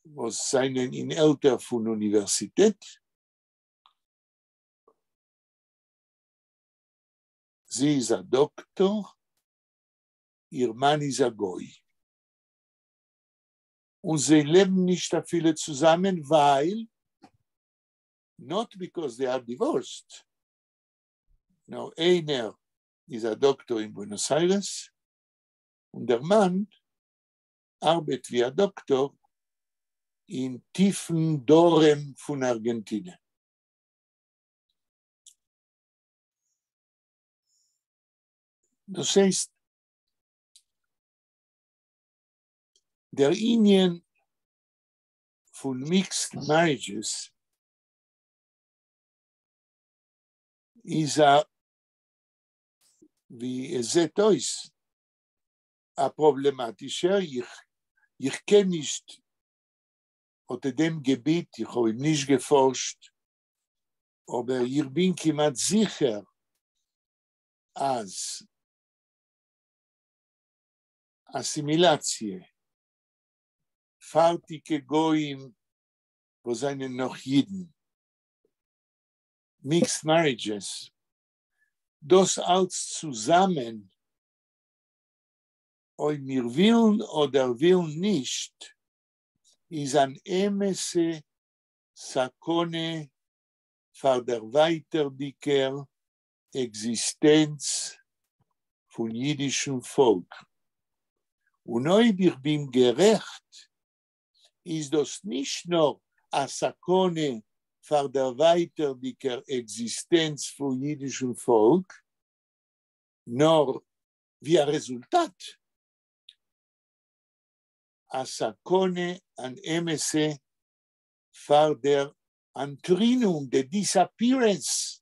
וואָס זײַנען אין עלטער פֿון אוניווערסיטעט. זי איז אַ דאָקטאָר, איר מאַן איז אַ גוי. און זיי לעבן נישט אַפֿילו צוזאַמען, ווײַל not because they are divorced. נאָר איינער איז אַ דאָקטער אין בוענאָס איירעס, און דער מאַן אַרבעט ווי אַ דאָקטער אין טיפֿן דרום פֿון אַרגענטינע. דאָס הייסט, דער ענין פֿון mixed marriages איז אַ, ווי עס זעט אויס, אַ פּראָבלעמאַטישער. איך, איך קען נישט אָט דעם געביט, איך האָב אים נישט געפֿאָרשט, אָבער איך בין כּמעט זיכער, אַז אַסימילאַציע, פֿאַרטיקע גויים, וואָס זײַנען נאָך ייִדן, mixed marriages, דאָס אַלץ צוזאַמען, אויב מיר ווילן אָדער ווילן נישט, איז אַן אמתע סכּנה פֿאַר דער ווײַטערדיקער עקזיסטענץ פֿון ייִדישן פֿאָלק. און אויב איך בין גערעכט, איז דאָס נישט נאָר אַ סכּנה פֿאַר דער ווײַטערדיקער עקזיסטענץ פֿון ייִדישן פֿאָלק, נאָר ווי אַ רעזולטאַט, אַ סכּנה, אַן אמתע פֿאַר דער אַנטרינונג, the disappearance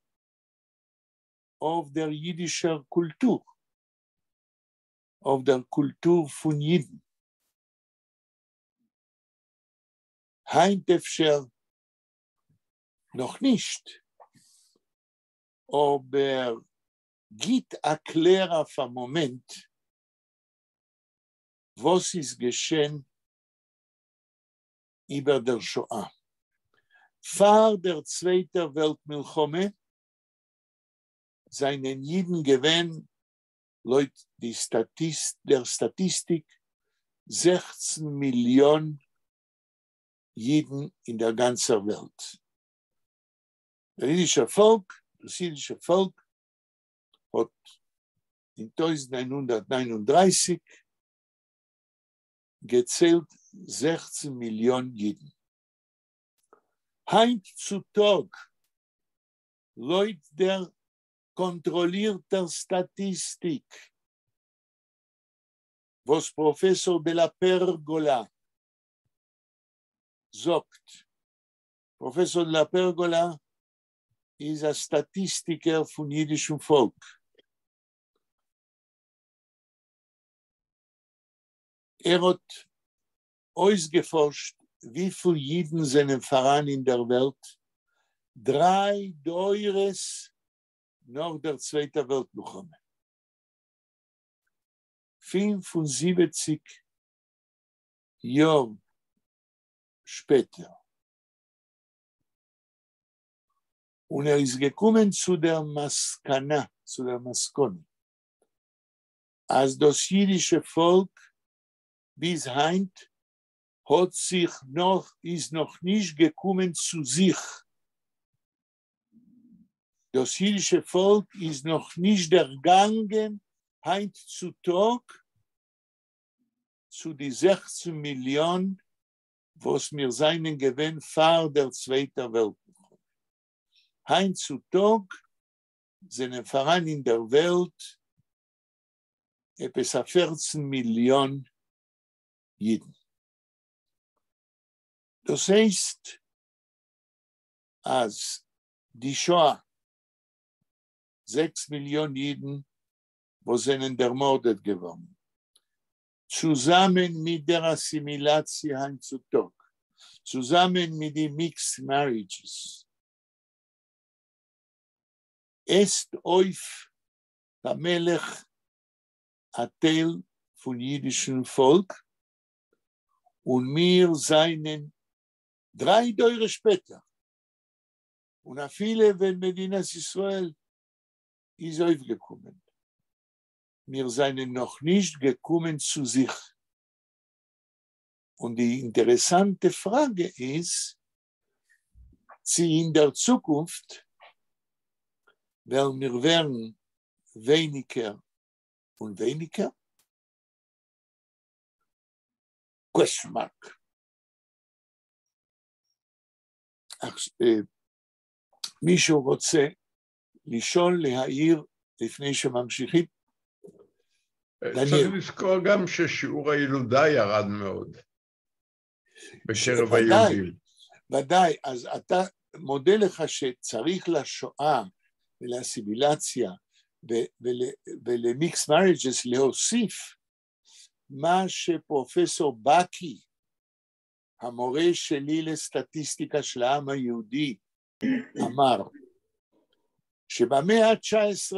of דער ייִדישער קולטור, אויף דער קולטור פֿון ייִדן. הײַנט אפֿשר נאָך נישט, אָבער גיט אַ קלער אויף אַ מאָמענט, וואָס איז געשען איבער דער שואה. פֿאַר דער צווייטער וועלט־מלחמה זײַנען ייִדן געווען, לויט די סטאַטיס דער סטאַטיסטיק, 16 מיליאָן ייִדן אין דער גאַנצער וועלט. דער ייִדישער פֿאָלק, דאָס ייִדישע פֿאָלק האָט אין 1939 געציילט 16 מיליאָן ייִדן. הײַנט צו טאָג, לויט דער קאָנטראָלירטער סטאַטיסטיק, וואָס פּראָפֿעסאָר דע לאַ פּערגאָלאַ זאָגט, פּראָפֿעסאָר דע לאַ פּערגאָלאַ איז אַ סטאַטיסטיקער פֿון ייִדישן פֿאָלק. ער האָט אויסגעפֿאָרשט, וויפֿל ייִדן זענען פֿאַראַן אין דער וועלט דרײַ דורות נאָך דער צווייטער וועלט־מלחמה. 75 יאָר שפּעטער. און ער איז געקומען צו דער מסקנא, צו דער מסקנא, אַז דאָס ייִדישע פֿאָלק ביז הײַנט האָט זיך נאָך, איז נאָך נישט געקומען צו זיך. דאָס ייִדישע פֿאָלק איז נאָך נישט דערגאַנגען הײַנט צו טאָג צו די 16 מיליאָן, וואָס מיר זײַנען געווען פֿאַר דער צווייטער וועלט־מלחמה. הײַנט צו טאָג זענען פֿאַראַן אין דער וועלט עפּעס אַ 14 מיליאָן ייִדן. דאָס הייסט, אַז די שואה, 6 מיליאָן ייִדן, וואָס זענען דערמאָרדעט געוואָרן, צוזאַמען מיט דער אַסימילאַציע הײַנט צו טאָג, צוזאַמען מיט די mixed marriages, עסט אויף פּאַמעלעך אַ טייל פֿון ייִדישן פֿאָלק, און מיר זײַנען דרײַ דורות שפּעטער, און אַפֿילו ווען מדינת ישראל איז אויפֿגעקומען, מיר זײַנען נאָך נישט געקומען צו זיך. און די אינטערעסאנטע פראגע איז, צי אין דער צוקונפט וועלן מיר ווערן ווייניגער און ווייניגער? Question mark. מישהו רוצה לשאול, להעיר, לפני שממשיכים?
צריך לזכור גם ששיעור הילודה ירד מאוד בקרב היהודים.
ודאי, אז אתה מודה לך שצריך לשואה ולאסימילציה ול mixed marriages להוסיף מה שפרופסור בקי, המורה שלי לסטטיסטיקה של העם היהודי, אמר, שבמאה ה-19,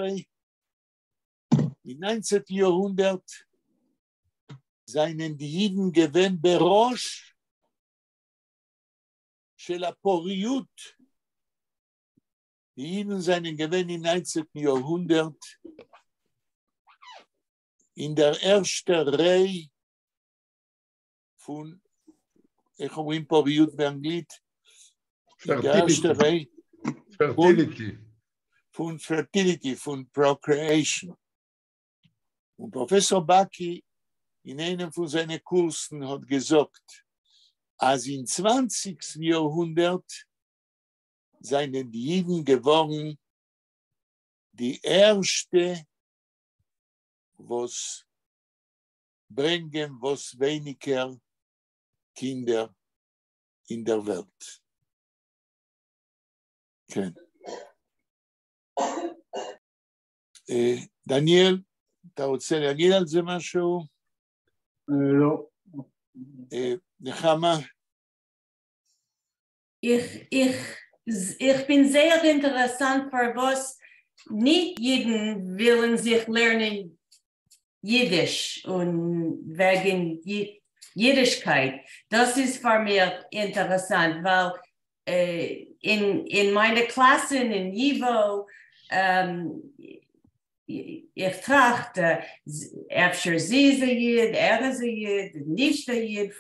אין 19. יאָרהונדערט, זײַנען די ייִדן געווען בראש של הפוריות. די ייִדן זײַנען געווען אין 19. יאָרהונדערט אין דער ערשטער ריי פֿון, איך אומרים פוריות באנגלית? אין דער ערשטער ריי
fertility.
פֿון fertility, פֿון procreation. און פּראָפֿעסאָר באַקי אין איינעם פֿון זײַנע קורסן האָט געזאָגט, אַז אין 20. יאָרהונדערט זײַנען די ייִדן געוואָרן די ערשטע, וואָס ברענגען וואָס ווייניקער קינדער אין דער וועלט. כן. דניאל, אתה רוצה להגיד על זה משהו?
לא.
נחמה?
איך בין זייער אינטערעסאַנט פֿאַר וואָס ניט ייִדן ווילן זיך לערנען ייִדיש און וועגן ייִדישקייט. דאָס איז פֿאַר מיר אינטערעסאַנט, ווײַל אין מײַנע קלאַסן אין ייִוואָ, איך טראַכט, אפֿשר זי איז אַ ייִד, ער איז אַ ייִד, נישט אַ ייִד,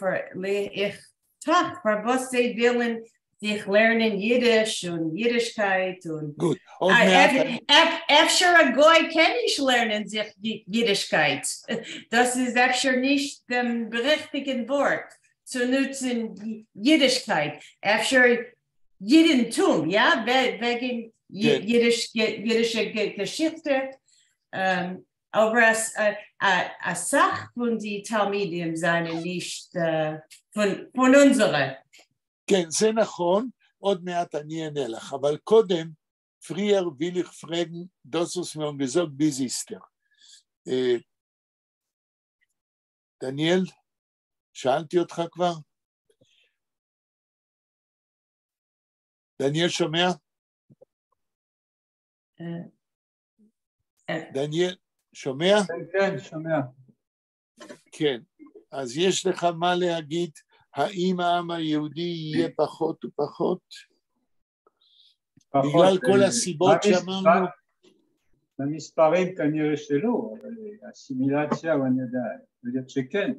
איך טראַכט, פֿאַר וואָס זיי ווילן זיך לערנען ייִדיש און ייִדישקייט און
גוט, עוד מעט.
אפֿשר אַ גוי קען נישט לערנען זיך ייִדישקייט. דאָס איז אפֿשר נישט דעם ריכטיקן וואָרט צו נוצן ייִדישקייט. אפֿשר ייִדנטום, יאָ, וועגן ייִדישע געשיכטע. אָבער אַ סך פֿון די תּלמידים זײַנען נישט פֿון אונדזערע.
כן, זה נכון, עוד מעט אני אענה לך, אבל קודם, פֿריִער וויל איך פֿרעגן, דאָס וואָס מיר האָבן געזאָגט ביז איצטער. דניאל, שאלתי אותך כבר? דניאל שומע? דניאל, שומע?
כן, שומע.
כן, אז יש לך מה להגיד, האם העם היהודי יהיה פחות ופחות? בגלל כל הסיבות שאמרנו?
במספרים כנראה שלא, אבל אסימילציה, אני יודע, יכול להיות שכן.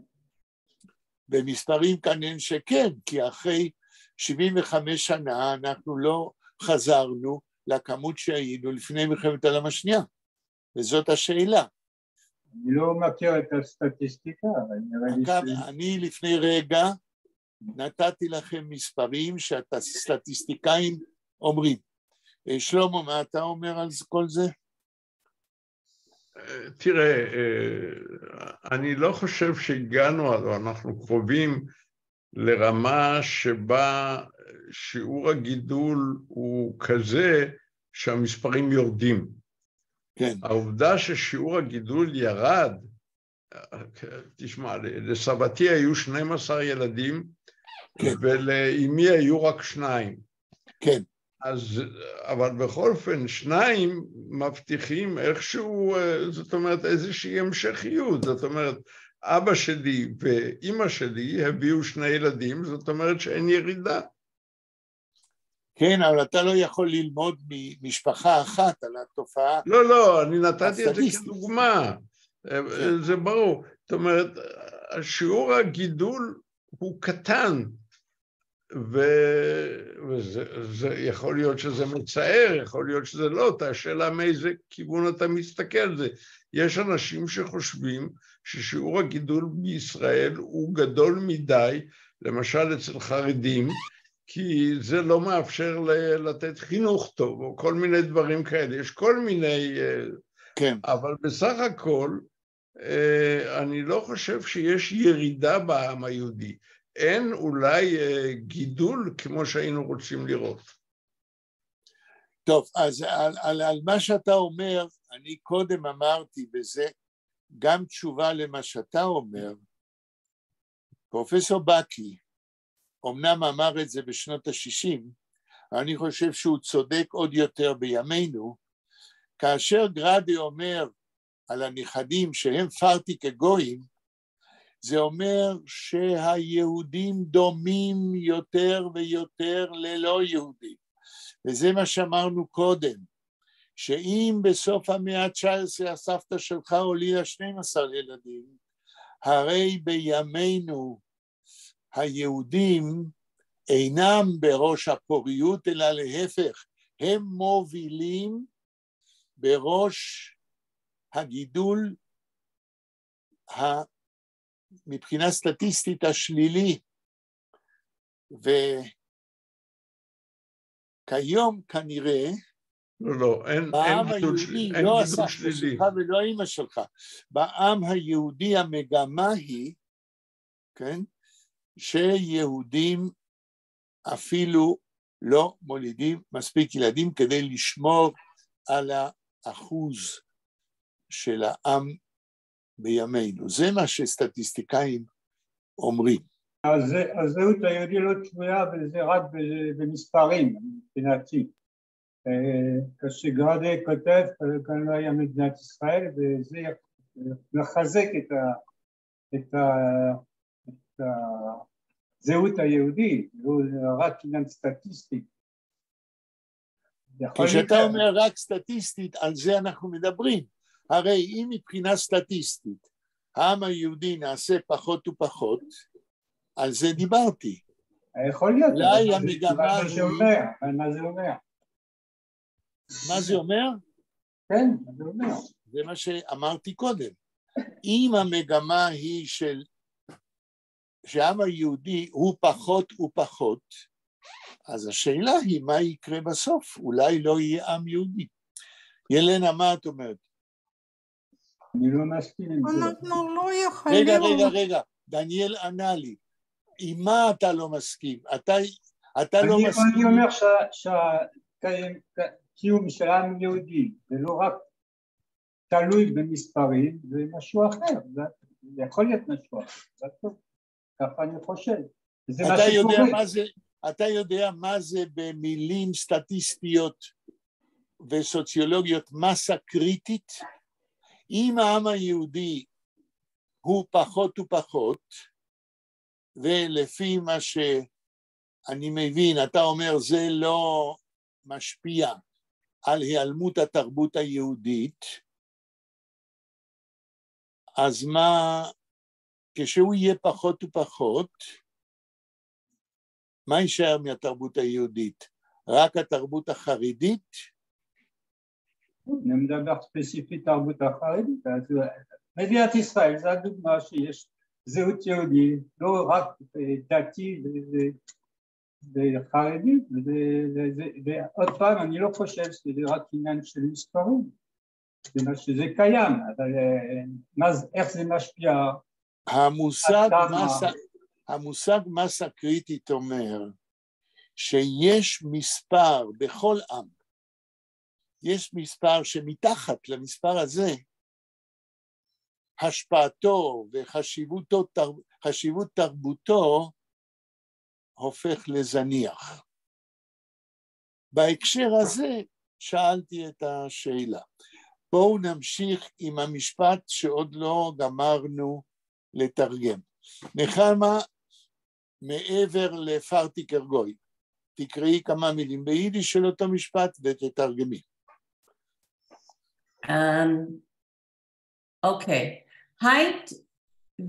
במספרים כנראה שכן, כי אחרי 75 שנה אנחנו לא חזרנו לכמות שהיינו לפני מלחמת העולם השנייה, וזאת השאלה.
אני לא מכיר את הסטטיסטיקה, אבל נראה לי
ש... אני לפני רגע נתתי לכם מספרים שהסטטיסטיקאים אומרים. שלמה, מה אתה אומר על כל זה?
תראה, אני לא חושב שהגענו, או אנחנו קרובים לרמה שבה שיעור הגידול הוא כזה שהמספרים יורדים.
כן.
העובדה ששיעור הגידול ירד, תשמע, לסבתי היו 12 ילדים,
כן.
ולאמי היו רק 2.
כן.
אז, אבל בכל אופן, 2 מבטיחים איכשהו, זאת אומרת, איזושהי המשכיות, זאת אומרת, אבא שלי ואימא שלי הביאו 2 ילדים, זאת אומרת שאין ירידה.
כן, אבל אתה לא יכול ללמוד ממשפחה אחת על התופעה.
לא, לא, אני נתתי את זה כדוגמה, זה ברור. זאת אומרת, שיעור הגידול הוא קטן, וזה יכול להיות שזה מצער, יכול להיות שזה לא, השאלה מאיזה כיוון אתה מסתכל על זה. יש אנשים שחושבים ששיעור הגידול בישראל הוא גדול מדי, למשל אצל חרדים, כי זה לא מאפשר לתת חינוך טוב, או כל מיני דברים כאלה, יש כל מיני...
כן.
אבל בסך הכל, אני לא חושב שיש ירידה בעם היהודי. אין אולי גידול כמו שהיינו רוצים לראות.
טוב, אז על מה שאתה אומר, אני קודם אמרתי בזה, גם תשובה למה שאתה אומר, פרופסור בקי, אמנם אמר את זה בשנות ה-60, אני חושב שהוא צודק עוד יותר בימינו, כאשר גרדי אומר על הנכדים שהם פֿאַרטיקע גויים, זה אומר שהיהודים דומים יותר ויותר ללא יהודים. וזה מה שאמרנו קודם, שאם בסוף המאה ה-19 הסבתא שלך הולידה 12 ילדים, הרי בימינו היהודים אינם בראש הפוריות, אלא להפך, הם מובילים בראש הגידול מבחינה סטטיסטית השלילי. וכיום כנראה,
לא, לא, אין גידול שלילי.
לא הסבתא שלך ולא אמא שלך, בעם היהודי המגמה היא, כן, שיהודים אפילו לא מולידים מספיק ילדים כדי לשמור על האחוז של העם בימינו. זה מה שסטטיסטיקאים אומרים.
אז הזהות היהודית לא תלויה בזה רק במספרים, מבחינתי. כשגרדה כותב, כאן לא היה מדינת ישראל, וזה מחזק את הזהות היהודית, לא רק עניין סטטיסטי.
כשאתה אומר רק סטטיסטית, על זה אנחנו מדברים. הרי אם מבחינה סטטיסטית העם היהודי נעשה פחות ופחות, על זה דיברתי.
יכול להיות, מה זה אומר? מה זה אומר?
מה זה אומר?
כן, מה זה אומר?
זה מה שאמרתי קודם. אם המגמה היא של שהעם היהודי הוא פחות ופחות, אז השאלה היא מה יקרה בסוף, אולי לא יהיה עם יהודי. ילנה, מה את אומרת?
אני לא מסכים עם זה.
אנחנו לא יכולים...
רגע, רגע, רגע, דניאל ענה לי, עם מה אתה לא מסכים? אתה לא מסכים...
אני אומר שהקיום של עם יהודי, זה לא רק תלוי במספרים, זה משהו אחר, זה יכול להיות משהו אחר, זה טוב, ככה אני חושב.
אתה יודע מה זה במילים סטטיסטיות וסוציולוגיות מסה קריטית? אם העם היהודי הוא פחות ופחות, ולפי מה שאני מבין, אתה אומר זה לא משפיע על היעלמות התרבות היהודית, אז מה, כשהוא יהיה פחות ופחות, מה יישאר מהתרבות היהודית? רק התרבות החרדית?
אני מדבר ספציפית תרבות החרדית, אז מדינת ישראל זו הדוגמה שיש זהות יהודית, לא רק דתי וחרדית, ועוד פעם אני לא חושב שזה רק עניין של מספרים, זה מה שזה קיים, אבל איך זה משפיע?
המושג מסה קריטית אומר שיש מספר בכל עם, יש מספר שמתחת למספר הזה, השפעתו וחשיבות תרבותו הופך לזניח. בהקשר הזה שאלתי את השאלה. בואו נמשיך עם המשפט שעוד לא גמרנו לתרגם. נחמה, מעבר לפֿאַרטיקער גוי, תקראי כמה מילים ביידיש של אותו משפט ותתרגמי.
Okay. הײַנט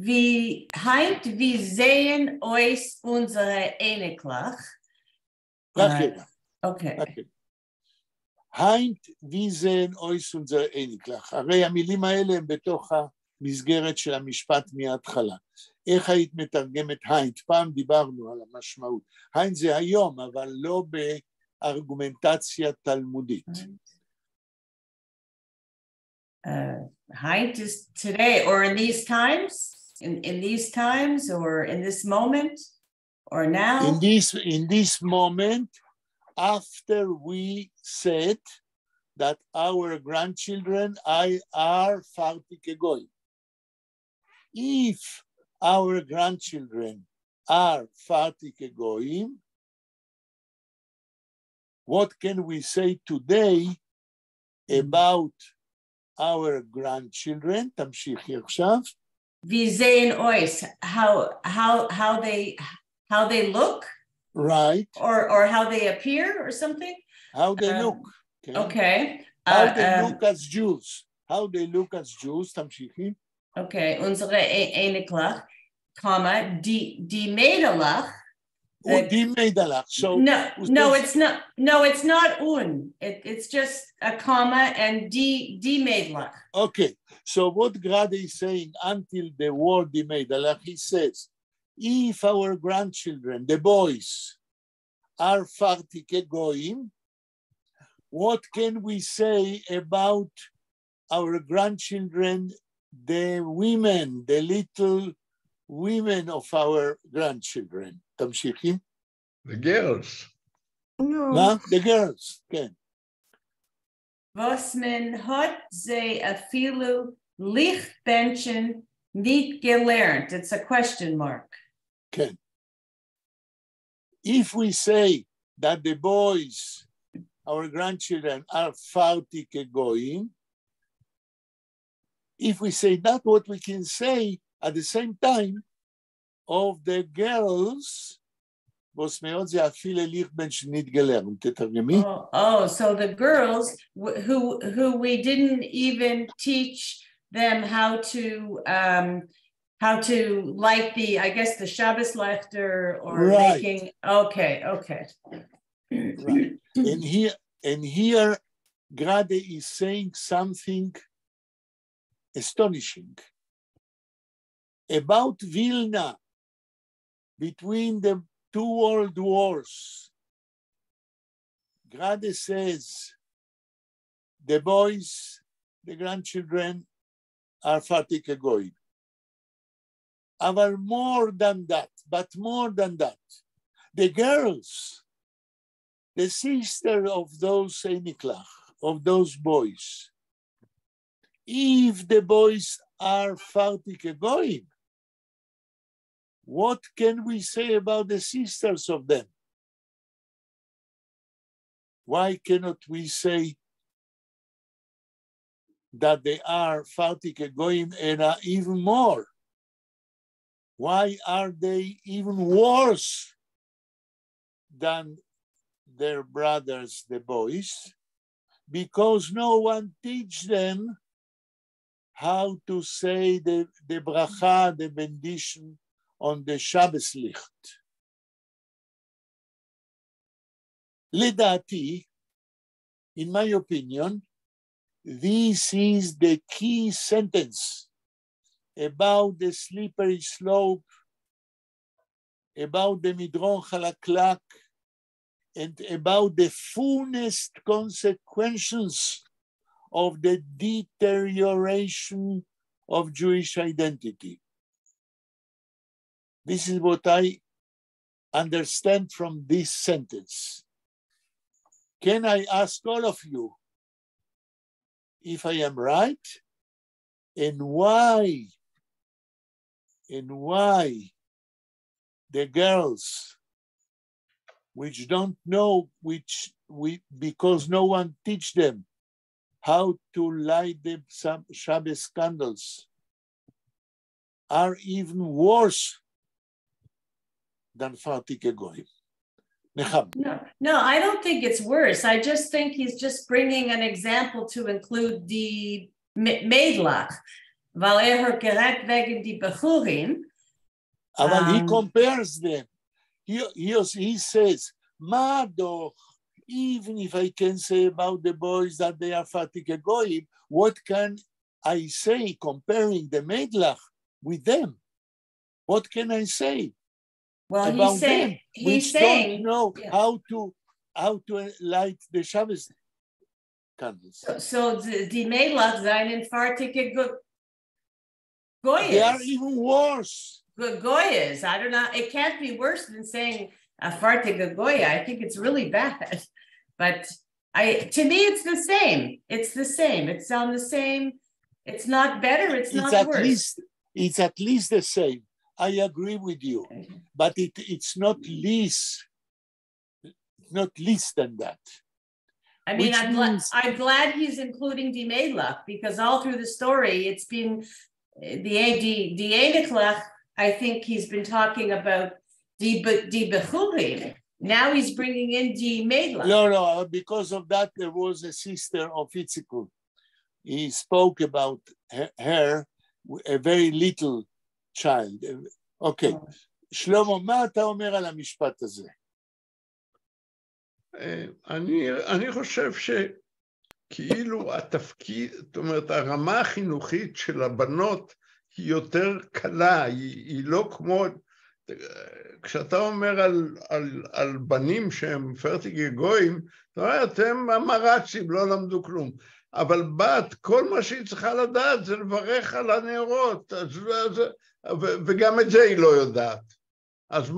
ווי הײַנט ווי זעען אויס אונדזערע אייניקלעך?
רק רגע.
אוקיי.
רק רגע. הײַנט ווי זעען אויס אונדזערע אייניקלעך? הרי המילים האלה הם בתוך המסגרת של המשפט מההתחלה. איך היית מתרגמת הײַנט? פעם דיברנו על המשמעות. הײַנט זה היום, אבל לא בארגומנטציה תלמודית.
הײַנט is today, or in these times, in these times, or in this moment, or now.
In this moment, after we said that our grandchildren are פֿאַרטיקע גויים. If our grandchildren are פֿאַרטיקע גויים, what can we say today about our grandchildren? תמשיכי עכשיו.
ווי זעען אויס, how they look?
Right.
Or how they appear or something?
How they look. Okay.
Okay.
How they look as Jews. How they look as Jews, תמשיכי.
Okay, אונדזערע אייניקלעך, comma, די מיידלעך.
און די מיידלעך. So,
No, no, it's not. No, it's not און. It's just a comma and די מיידלעך.
Okay, so what Grade is saying until the word די מיידלעך, he says, if our grandchildren, the boys, are פֿאַרטיקע גויים, what can we say about our grandchildren, the women, the little women of our grandchildren? תמשיכי.
The girls.
No.
מה? The girls, כן.
וואָס מען האָט זיי אַפֿילו ליכט בענטשן ניט געלערנט. It's a question mark.
כן. If we say that the boys, our grandchildren, are פֿאַרטיקע גויים, if we say that, what we can say at the same time of the girls, וואָס מע האָט זיי אַפֿילו ליכט בענטשן ניט געלערנט. תתרגמי.
Oh, so the girls who we didn't even teach them how to light the, I guess, the Shabbos lichter or making, okay.
Right. And here, Grade is saying something astonishing about Vilna between the two world wars. Grade says the boys, the grandchildren, are פֿאַרטיקע גויים. אבל more than that, but more than that, the girls, the sister of those אייניקלעך, of those boys, if the boys are פֿאַרטיקע גויים, what can we say about the sisters of them? Why cannot we say that they are פֿאַרטיקע גויים and are even more? Why are they even worse than their brothers, the boys? Because no one teach them how to say the ברכה, the benediction on the Shabbos ליכט. לדעתי, in my opinion, this is the key sentence about the slippery slope, about the מדרון חלקלק, and about the fullest consequences of the deterioration of Jewish identity. This is what I understand from this sentence. Can I ask all of you if I am right? And why? And why the girls which don't know, which we, because no one teach them how to light the Shabbos candles, are even worse than פֿאַרטיקע גויים. נחמה.
No, no, I don't think it's worse. I just think he's just bringing an example to include the מיידלעך. ווײַל ער האָט גערעדט וועגן די בחורים.
אבל he compares them. He says, מה דאָך, even if I can say about the boys that they are פֿאַרטיקע גויים, what can I say comparing the מיידלעך with them? What can I say
Well,
about
he's saying,
them,
he's
which don't
saying,
know how to light the Shabbos candles?
So the מיידלעך זײַנען פֿאַרטיקע
They are
goyas.
Even worse.
Goyas. I don't know. It can't be worse than saying a פֿאַרטיקע גויה. I think it's really bad. But to me, it's the same. It's the same. It's on the same. It's not better. It's
It's
not
at
worse.
least it's at least the same. I agree with you, but it's not less than that.
I mean,
Which
I'm glad I'm glad he's including די מיידלעך because all through the story, it's been the AD די אייניקלעך. I think he's been talking about די בחורים. Now he's bringing in די מיידלעך.
No, because of that, there was a sister of Itzikul. He spoke about her, a very little child. אוקיי, שלמה, מה אתה אומר על המשפט הזה?
אני חושב שכאילו התפקיד, זאת אומרת, הרמה החינוכית של הבנות היא יותר קלה, היא לא כמו, כשאתה אומר על בנים שהם פֿערטיקע גויים, אתה אומר, אתם עמארצים, לא למדו כלום. אבל בת, כל מה שהיא צריכה לדעת זה לברך על הנרות, אז, וגם את זה היא לא יודעת. אז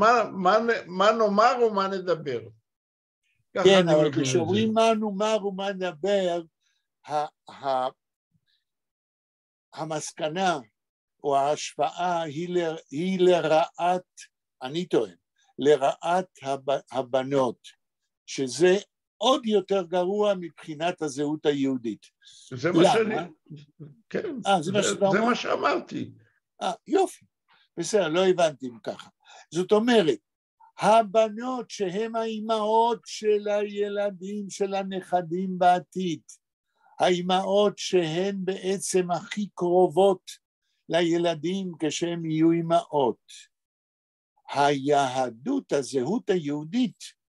מה נאמר ומה נדבר?
כן, אבל כשאומרים מה נאמר ומה נדבר, המסקנה או ההשוואה היא לרעת, אני טוען, לרעת הבנות, שזה עוד יותר גרוע מבחינת הזהות היהודית.
זה מה שאני, כן,
זה מה שאתה
זה מה שאמרתי.
יופי, בסדר, לא הבנתי אם ככה. זאת אומרת, הבנות שהן האימהות של הילדים של הנכדים בעתיד, האימהות שהן בעצם הכי קרובות לילדים כשהם יהיו אימהות. היהדות, הזהות היהודית,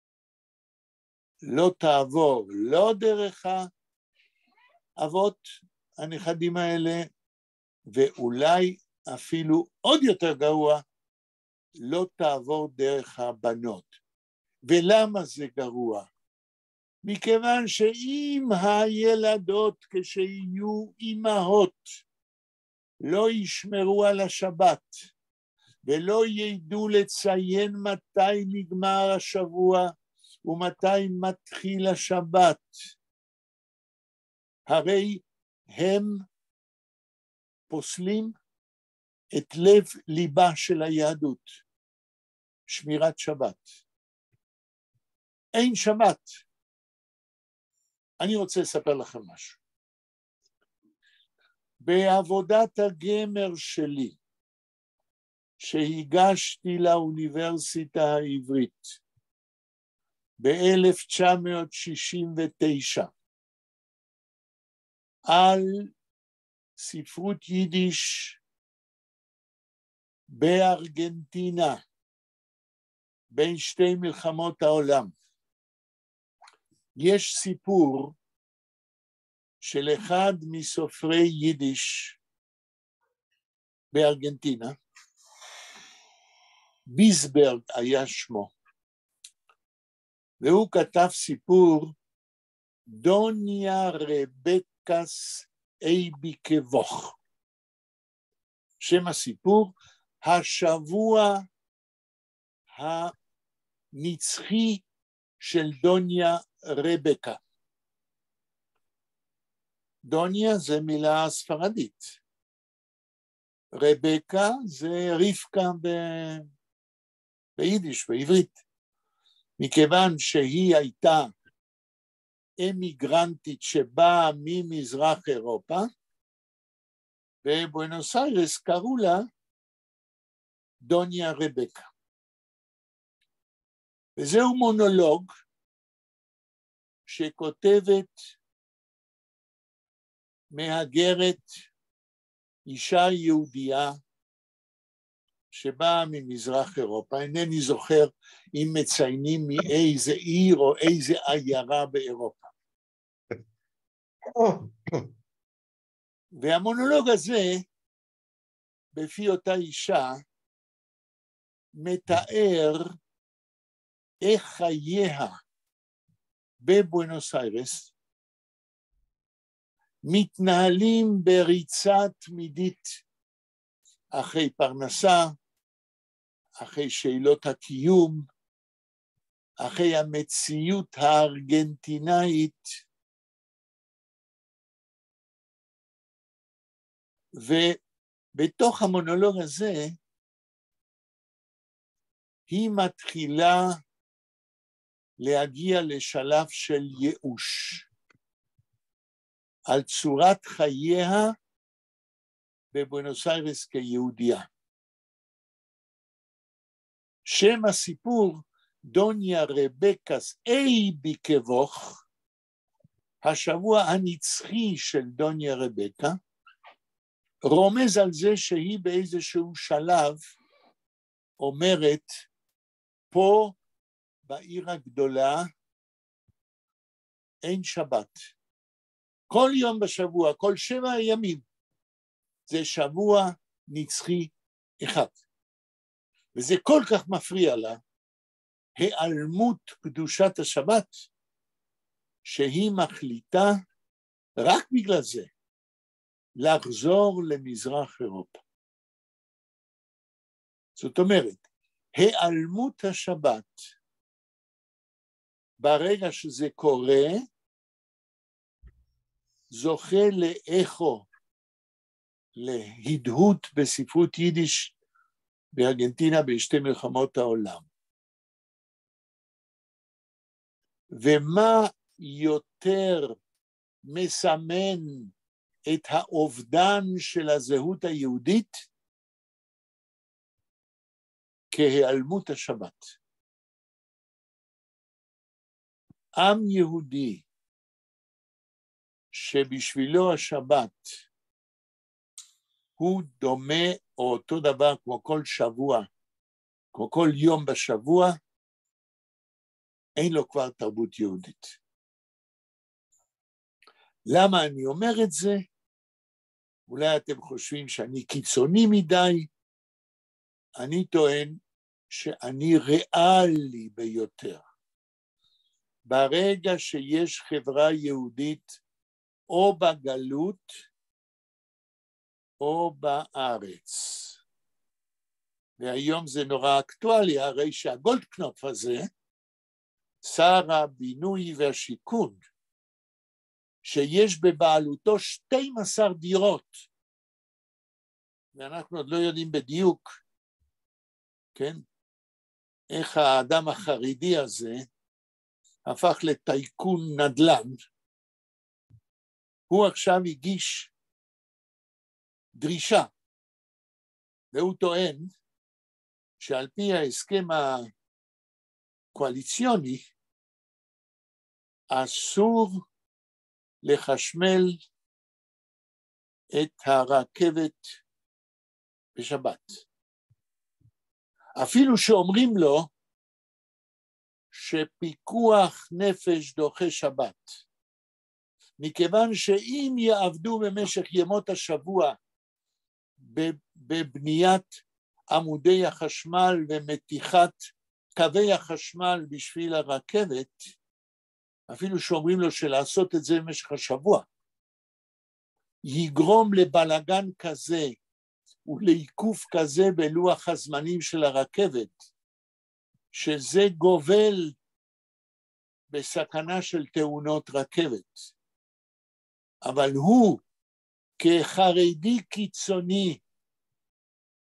לא תעבור לא דרך האבות הנכדים האלה, ואולי אפילו עוד יותר גרוע, לא תעבור דרך הבנות. ולמה זה גרוע? מכיוון שאם הילדות כשיהיו אימהות לא ישמרו על השבת ולא ידעו לציין מתי נגמר השבוע ומתי מתחיל השבת, הרי הם פוסלים את לב ליבה של היהדות, שמירת שבת. אין שבת. אני רוצה לספר לכם משהו. בעבודת הגמר שלי, שהגשתי לאוניברסיטה העברית ב-1969 על ספרות יידיש בארגנטינה בין שתי מלחמות העולם. יש סיפור של אחד מסופרי יידיש בארגנטינה, ביסברג היה שמו, והוא כתב סיפור דוניא רבקהס אייביקע וואָך. שם הסיפור, השבוע הנצחי של דוניה רבקה. דוניה זה מילה ספרדית. רבקה זה רבקה ביידיש, בעברית. מכיוון שהיא הייתה אמיגרנטית שבאה ממזרח אירופה, בבואנוס איירס קראו לה דוניה רבקה. וזהו מונולוג שכותבת מהגרת יהודייה. אישה יהודייה שבאה ממזרח אירופה, אינני זוכר אם מציינים מאיזה עיר או איזה עיירה באירופה. והמונולוג הזה, בפי אותה אישה, מתאר איך חייה בבואנוס איירס מתנהלים בריצה תמידית אחרי פרנסה, אחרי שאלות הקיום, אחרי המציאות הארגנטינאית, ובתוך המונולוג הזה היא מתחילה להגיע לשלב של ייאוש על צורת חייה בבואנוס איירס כיהודייה. שם הסיפור Doña Rebeca's אייביקע וואָך, השבוע הנצחי של דוניה רבקה, רומז על זה שהיא באיזשהו שלב אומרת, פה בעיר הגדולה אין שבת. כל יום בשבוע, כל 7 ימים, זה שבוע נצחי אחד. וזה כל כך מפריע לה, היעלמות קדושת השבת, שהיא מחליטה רק בגלל זה, לחזור למזרח אירופה. זאת אומרת, היעלמות השבת, ברגע שזה קורה, זוכה לאכו, להדהוד בספרות יידיש בארגנטינה בשתי מלחמות העולם. ומה יותר מסמן את האובדן של הזהות היהודית? כהיעלמות השבת. עם יהודי שבשבילו השבת הוא דומה או אותו דבר כמו כל שבוע, כמו כל יום בשבוע, אין לו כבר תרבות יהודית. למה אני אומר את זה? אולי אתם חושבים שאני קיצוני מדי, אני טוען שאני ריאלי ביותר. ברגע שיש חברה יהודית או בגלות או בארץ, והיום זה נורא אקטואלי, הרי שהגולדקנופ הזה, שר הבינוי והשיכון, שיש בבעלותו 12 דירות, ואנחנו עוד לא יודעים בדיוק, כן, איך האדם החרדי הזה הפך לטייקון נדל"ן, הוא עכשיו הגיש דרישה, והוא טוען שעל פי ההסכם הקואליציוני, אסור לחשמל את הרכבת בשבת. אפילו שאומרים לו שפיקוח נפש דוחה שבת, מכיוון שאם יעבדו במשך ימות השבוע בבניית עמודי החשמל ומתיחת קווי החשמל בשביל הרכבת, אפילו שאומרים לו שלעשות את זה במשך השבוע, יגרום לבלגן כזה ולעיכוב כזה בלוח הזמנים של הרכבת, שזה גובל בסכנה של תאונות רכבת. אבל הוא, כחרדי קיצוני,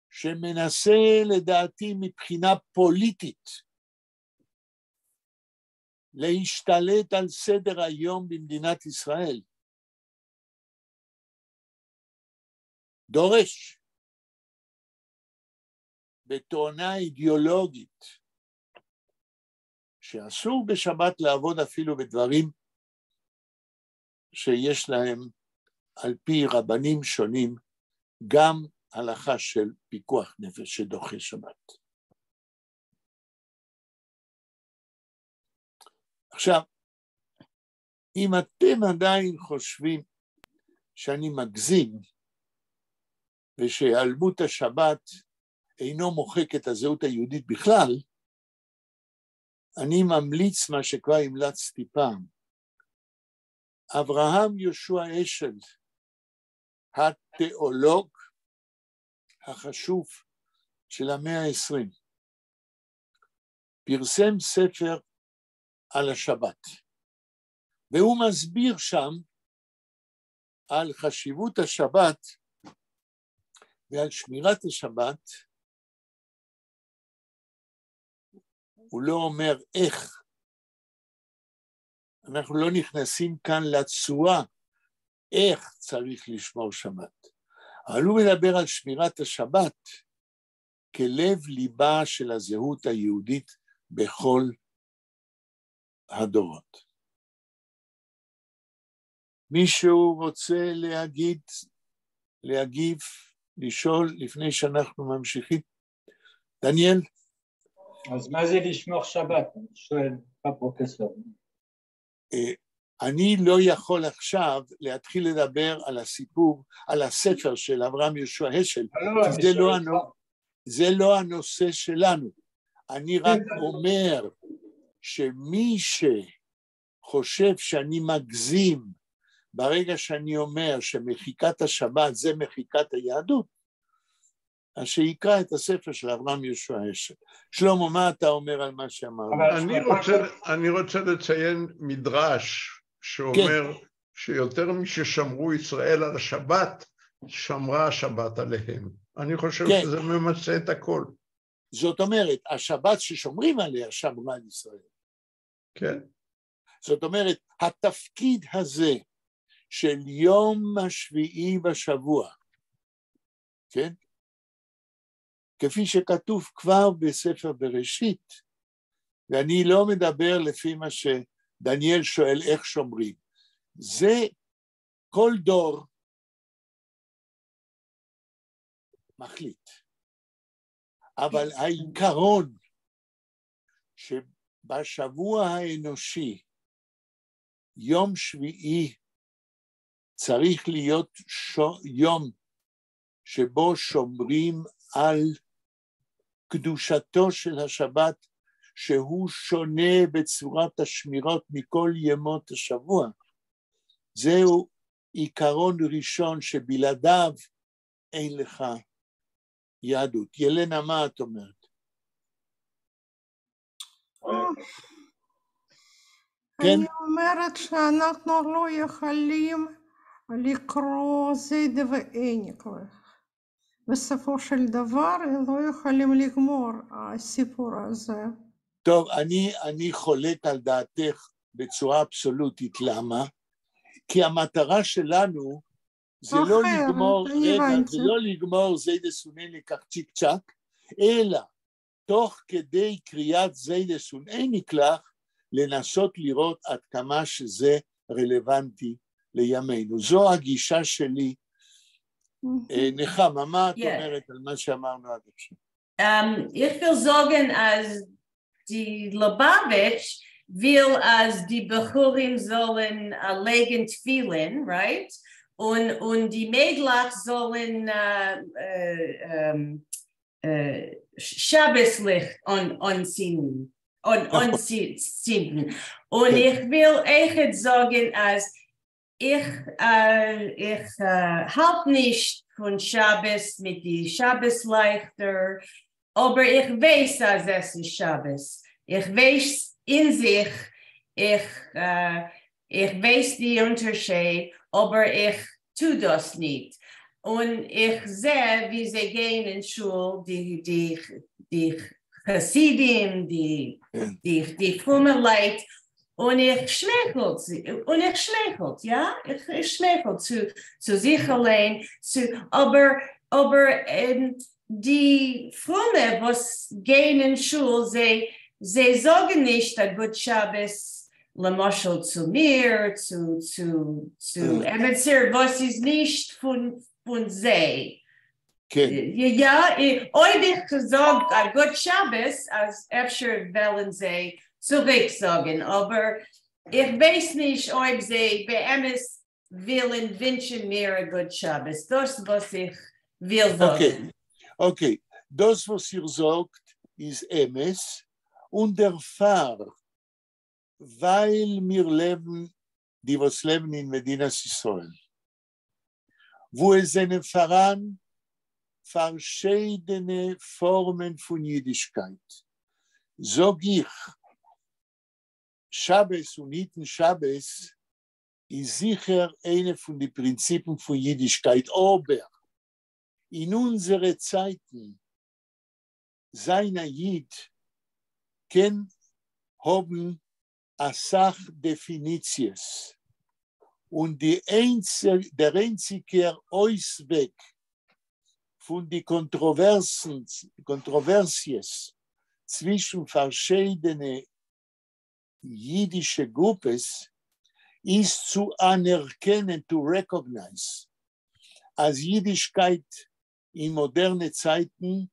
שמנסה לדעתי מבחינה פוליטית להשתלט על סדר היום במדינת ישראל, דורש בתואנה אידיאולוגית שאסור בשבת לעבוד אפילו בדברים שיש להם על פי רבנים שונים גם הלכה של פיקוח נפש שדוחה שבת. עכשיו, אם אתם עדיין חושבים שאני מגזים ושהיעלמות השבת אינו מוחק את הזהות היהודית בכלל, אני ממליץ מה שכבר המלצתי פעם. אברהם יהושע השל, התיאולוג החשוב של המאה העשרים, פרסם ספר על השבת, והוא מסביר שם על חשיבות השבת ועל שמירת השבת. הוא לא אומר איך, אנחנו לא נכנסים כאן לצורה איך צריך לשמור שבת, אבל הוא מדבר על שמירת השבת כלב ליבה של הזהות היהודית בכל הדורות. מישהו רוצה להגיד, להגיב, לשאול לפני שאנחנו ממשיכים? דניאל?
אז מה זה לשמור שבת? אני שואל הפרופסור.
אני לא יכול עכשיו להתחיל לדבר על הסיפור, על הספר של אברהם יהושע השל,
לא,
כי זה לא, הנו, זה לא הנושא שלנו. אני רק אומר שמי שחושב שאני מגזים ברגע שאני אומר שמחיקת השבת זה מחיקת היהדות, אז שיקרא את הספר של אברהם יהושע השל. שלמה, מה אתה אומר על מה שאמרנו?
אני רוצה לציין מדרש שאומר כן. שיותר מששמרו ישראל על השבת, שמרה השבת עליהם. אני חושב כן. שזה ממצה את הכל.
זאת אומרת, השבת ששומרים עליה שמרה על ישראל.
כן.
זאת אומרת, התפקיד הזה של יום השביעי בשבוע, כן? כפי שכתוב כבר בספר בראשית, ואני לא מדבר לפי מה שדניאל שואל איך שומרים, זה כל דור מחליט. אבל העיקרון שבשבוע האנושי יום שביעי צריך להיות יום שבו שומרים על קדושתו של השבת, שהוא שונה בצורת השמירות מכל ימות השבוע. זהו עיקרון ראשון שבלעדיו אין לך יהדות. ילנה, מה את אומרת?
כן? אני אומרת שאנחנו לא יכולים לקרוא זיידה ואייניקלעך. בסופו של דבר לא יכולים לגמור הסיפור הזה.
טוב, אני חולק על דעתך בצורה אבסולוטית, למה? כי המטרה שלנו זה לא לגמור, רגע, זה לא לגמור זיידעס און אייניקלעך צ'יק צ'אק, אלא תוך כדי קריאת זיידעס און אייניקלעך, לנסות לראות עד כמה שזה רלוונטי לימינו. זו הגישה שלי. נחמה, מה את אומרת על מה שאמרנו עד עכשיו?
איך וויל זאָגן, אַז די ליובאַוויטש וויל אַז די בחורים זאָלן לייגן תפילין, right? און, און די מיידלעך זאָלן שבת ליכט אָנ, אָנצינדן. אָנ, אָנצינדן. און איך וויל אויכעט זאָגן, אַז איך, איך האַלט נישט פֿון שבת מיט די שבת לײַכטער, אָבער איך ווייס, אַז עס איז שבת. איך ווייס אין זיך, איך ווייס די אונטערשייד, אָבער איך טו דאָס נישט. און איך זע, ווי זיי גייען אין שול, די חסידים, די פֿרומע לײַט, און איך שמייכל, און איך שמייכל, יאָ? איך שמייכל צו זיך אַליין, אָבער די פֿרומע, וואָס גייען אין שול, זיי זאָגן נישט אַ גוט שבת, למשל צו מיר, צו עמעצער, וואָס איז נישט פֿון זיי.
כן.
יאָ, אויב איך זאָג אַ גוט שבת, אַז אפֿשר וועלן זיי צוריק זאָגן, אָבער איך ווייס נישט, אויב זיי באמת ווילן ווינטשן מיר אַ גוט שבת. דאָס, וואָס איך וויל זאָגן.
אוקיי, דאָס, וואָס איר זאָגט, איז אמת, און דערפֿאַר, ווײַל מיר לעבן, די וואָס לעבן אין מדינת ישראל, וווּ עס זענען פֿאַראַן פֿאַרשיידענע פֿאָרמען פֿון ייִדישקייט, זאָג איך, שבת און היטן שבת איז זיכער איינע פֿון די פּרינציפּן פֿון ייִדישקייט, אָבער אין אונדזערע צײַטן זײַן אַ ייִד קען האָבן אַ סך דעפֿיניציעס און די דער איינציקער אויסוועג פֿון די קאָנטראָווערסן, קאָנטראָווערסיעס צווישן פֿאַרשיידענע ייִדישע גרופּעס איז צו אַנערקענען, to recognize, אַז ייִדישקייט אין מאָדערנע צײַטן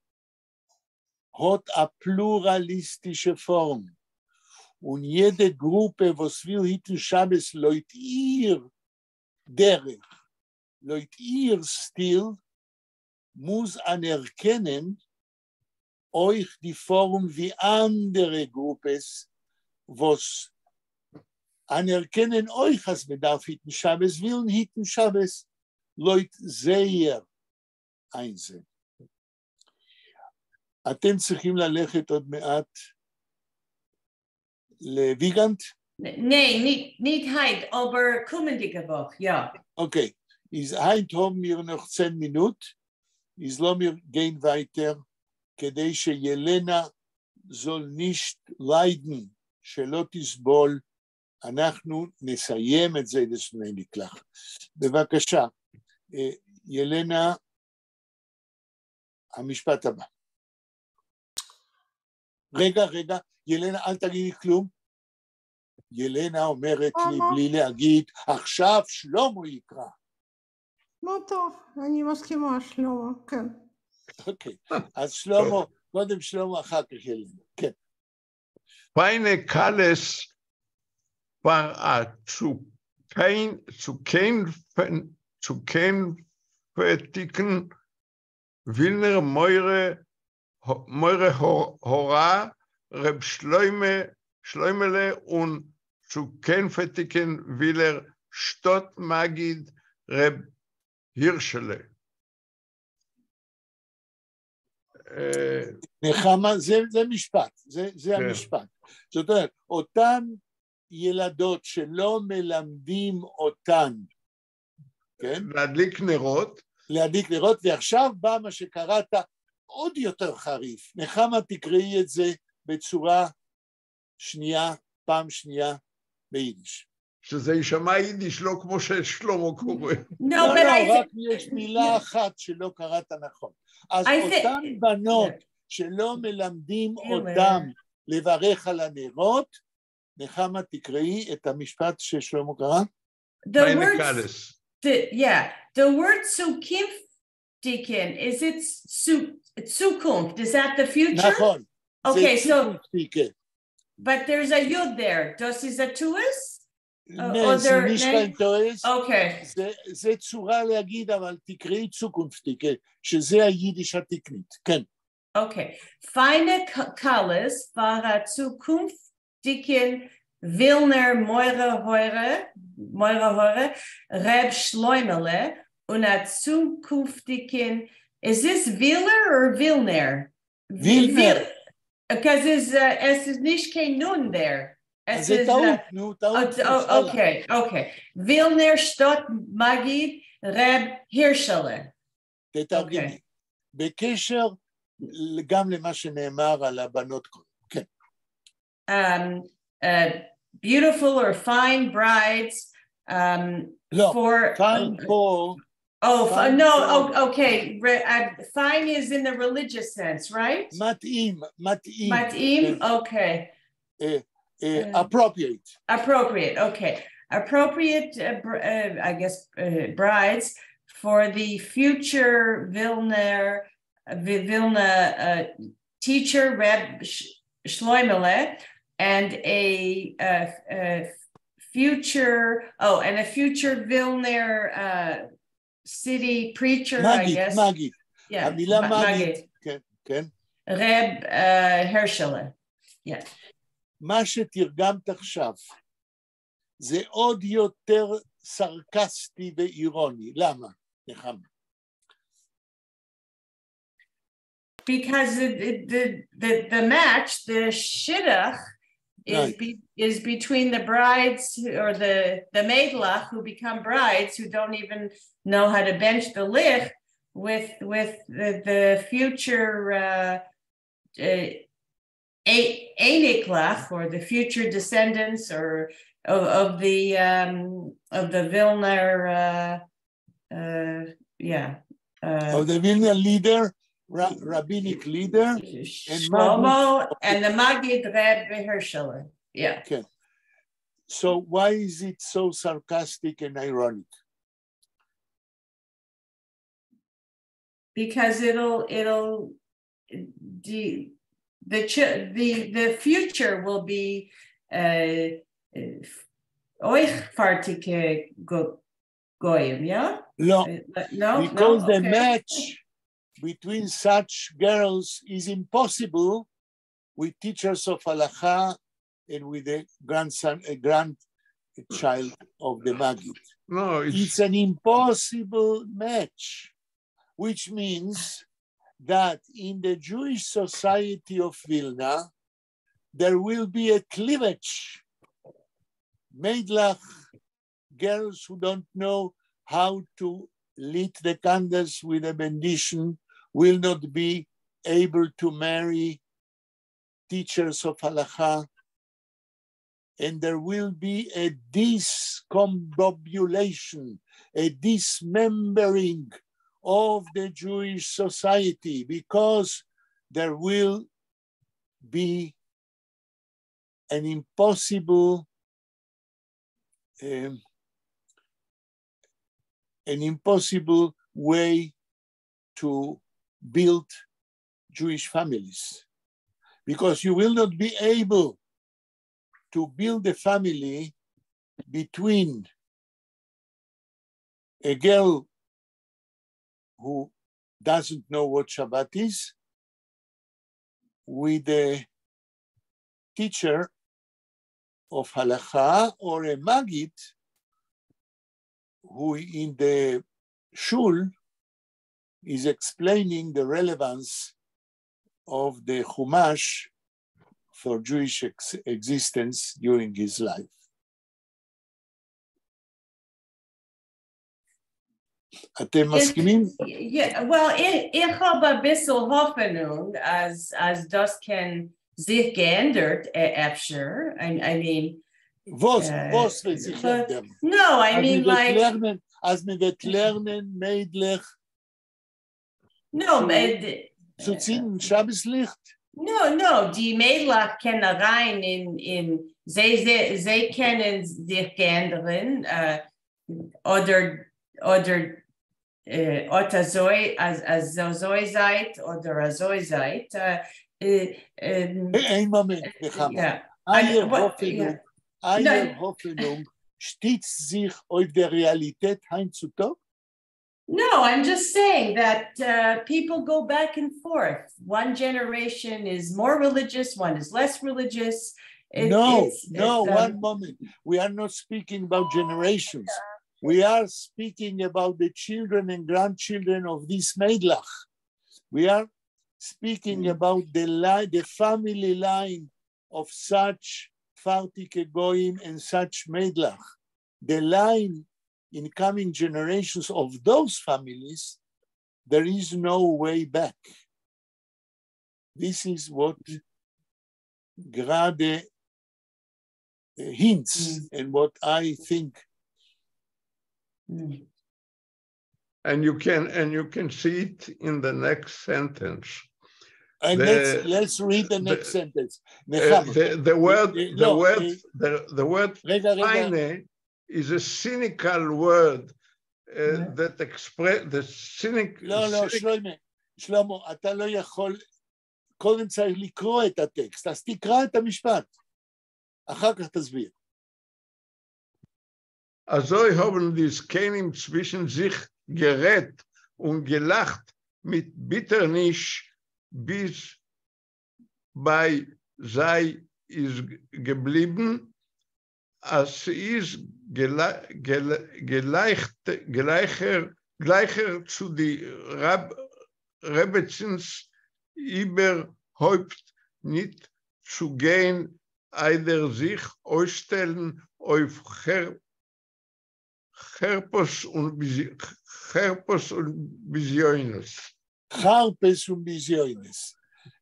האָט אַ פּלוראַליסטישע פֿאָרם. און יעדע גרופּע, וואָס וויל היטן שבת לויט איר דרך, לויט איר סטיל, מוז אַנערקענען אויך די פֿאָרם ווי אַנדערע גרופּעס, וואָס אַנערקענען אויך, אַז מען דאַרף היטן שבת, ווילן היטן שבת לויט זייער אײַנזען. אתם צריכים ללכת עוד מעט לוויגנט?
ניין, נישט הײַנט, אָבער קומענדיקע וואָך, יאָ.
אוקיי, איז הײַנט האָבן מיר נאָך 10 מינוט, איז לאָמיר גיין ווײַטער, כּדי שילנה זאָל נישט לײַדן, שלא תסבול, אנחנו נסיים את זיידעס און אייניקלעך. בבקשה, ילנה, המשפט הבא. רגע, רגע, ילנה, אל תגידי כלום. ילנה אומרת לי בלי להגיד, עכשיו שלמה יקרא.
נו טוב, אני מסכימה, שלמה, כן.
אוקיי, אז שלמה, קודם שלמה, אחר כך ילנה, כן.
פֿײַנע כּלות פֿאַר אַ צוקינפֿטיקן ווילנער מורה־הוראה רב שלמהלע און צוקינפֿטיקן ווילנער שטאָט־מגיד רב הירשעלע.
נחמה, זה משפט, זה המשפט. זאת אומרת, אותן ילדות שלא מלמדים אותן, כן?
להדליק נרות.
להדליק נרות, ועכשיו בא מה שקראת עוד יותר חריף. נחמה, תקראי את זה בצורה שנייה, פעם שנייה ביידיש.
שזה יישמע יידיש, לא כמו ששלמה קורא.
לא, לא, רק יש מילה אחת שלא קראת נכון. אז אותן בנות שלא מלמדים אותם לברך על הנרות, נחמה, תקראי את המשפט ששלמה קרא.
The word, yeah, the word צוקינפֿטיקן, is it צוקונפֿט? Is that the future?
נכון.
Okay, so, but there's a יוד there. דאָס איז אַ טעות?
זה נישט קיין טעות,
אוקיי.
זה צורה להגיד, אבל תקראי צוקונפֿטיקע, שזה היידיש התקנית, כן.
אוקיי. פֿײַנע כּלות פֿאַר אַ צוקינפֿטיקן ווילנער מורה־הוראה, רב שלמהלע, און אַ צוקינפֿטיקן, is this ווילער or ווילנער?
ווילנער.
Because עס איז נישט קיין נון there.
זה טעות, נו, טעות.
אוקיי, אוקיי. ווילנער שטאָט־מגיד רב הירשעלע.
תתרגמי. בקשר גם למה שנאמר על הבנות קודם, כן.
Beautiful or fine brides
לא,
for...
fine פה...
Oh, no, oh, okay. Fine is in the religious sense, right?
מתאים, מתאים.
מתאים? Okay.
Appropriate.
Appropriate, okay. Appropriate, I guess, brides for the future Vilna, Vilna teacher, Reb Shloimele, and a, a, a future, oh, and a future Vilna city preacher, I
מגיד,
guess.
מגיד.
Yeah,
המילה מגיד,
מגיד.
כן, כן.
Reb Hershele. Yeah.
מה שתרגמת עכשיו זה עוד יותר סרקסטי ואירוני. למה? נחמה.
Because the, the, the match, the shidduch, is,
Right.
be, is between the brides or the, the meidlach who become brides who don't even know how to bench the lich with, with the, the future Einiklach or the future descendants or of, of the of the Vilna yeah
Of the Vilna leader, rabbinic leader,
Shlomo and the Maggid Reb Hershele. Yeah.
Okay. So why is it so sarcastic and ironic?
Because it'll it'll the the the the future will be euch fartige goyim, yeah?
No,
no,
because
no?
the
Okay.
match between such girls is impossible with teachers of halacha and with the grandson, a grandchild of the Maggid.
No, it's,
It's an impossible match, which means that in the Jewish society of Vilna, there will be a cleavage. Meidlach, girls who don't know how to lit the candles with a benediction will not be able to marry teachers of halacha, and there will be a discombobulation, a dismembering of the Jewish society, because there will be an impossible an impossible way to build Jewish families, because you will not be able to build a family between a girl who doesn't know what Shabbat is with a teacher of halacha or a Maggid who in the shul is explaining the relevance of the Chumash for Jewish existence during his life. אתם מסכימים?
Yeah, well, ich habe ein bisschen Hoffnung, als, als das kann sich geändert, אפשר. I mean...
וואָס, וואָס וועט זיך ענדערן?
No, I mean, like...
אַז מען וועט לערנען מיידלעך
No,
צו צינדן שבת־ליכט?
No, no, די מיידלעך קענען אַרײַן אין, אין, זיי, זיי, זיי קענען זיך ענדערן, אָדער, אָדער, אָט אַזוי, אַז, אַז אַזוי זײַט, אָדער אַזוי זײַט.
איין מאָמענט, נחמה. אײַער האָפֿענונג, אײַער האָפֿענונג שטיצט זיך אויף דער רעאַליטעט הײַנט צו טאָג?
No, I'm just saying that people go back and forth. One generation is more religious, one is less religious.
No, no, one moment. We are not speaking about generations. We are speaking about the children and grandchildren of this מיידלעך. We are speaking about the line, the family line of such פֿאַרטיקע גויים and such מיידלעך. The line in coming generations of those families, there is no way back. This is what Grade hints and what I think.
And you can see it in the next sentence.
And let's read the next sentence.
The word
רגע, רגע.
פֿײַנע is a cynical word. That express the cynic.
לא, לא, שלוימה, שלמה, אתה לא יכול, קודם צריך לקרוא את הטקסט, אז תקרא את המשפט, אחר כך תסביר.
אַזוי האָבן די זקנים צווישן זיך גערעדט און געלאַכט מיט ביטערניש, ביז בײַ זיי איז געבליבן, אַז ס'איז גלײַכער, גלײַכער צו די רביצינס איבערהויפּט ניט צו גיין, איידער זיך אויסשטעלן אויף חרפּות און בזיונות.
חרפּות און בזיונות.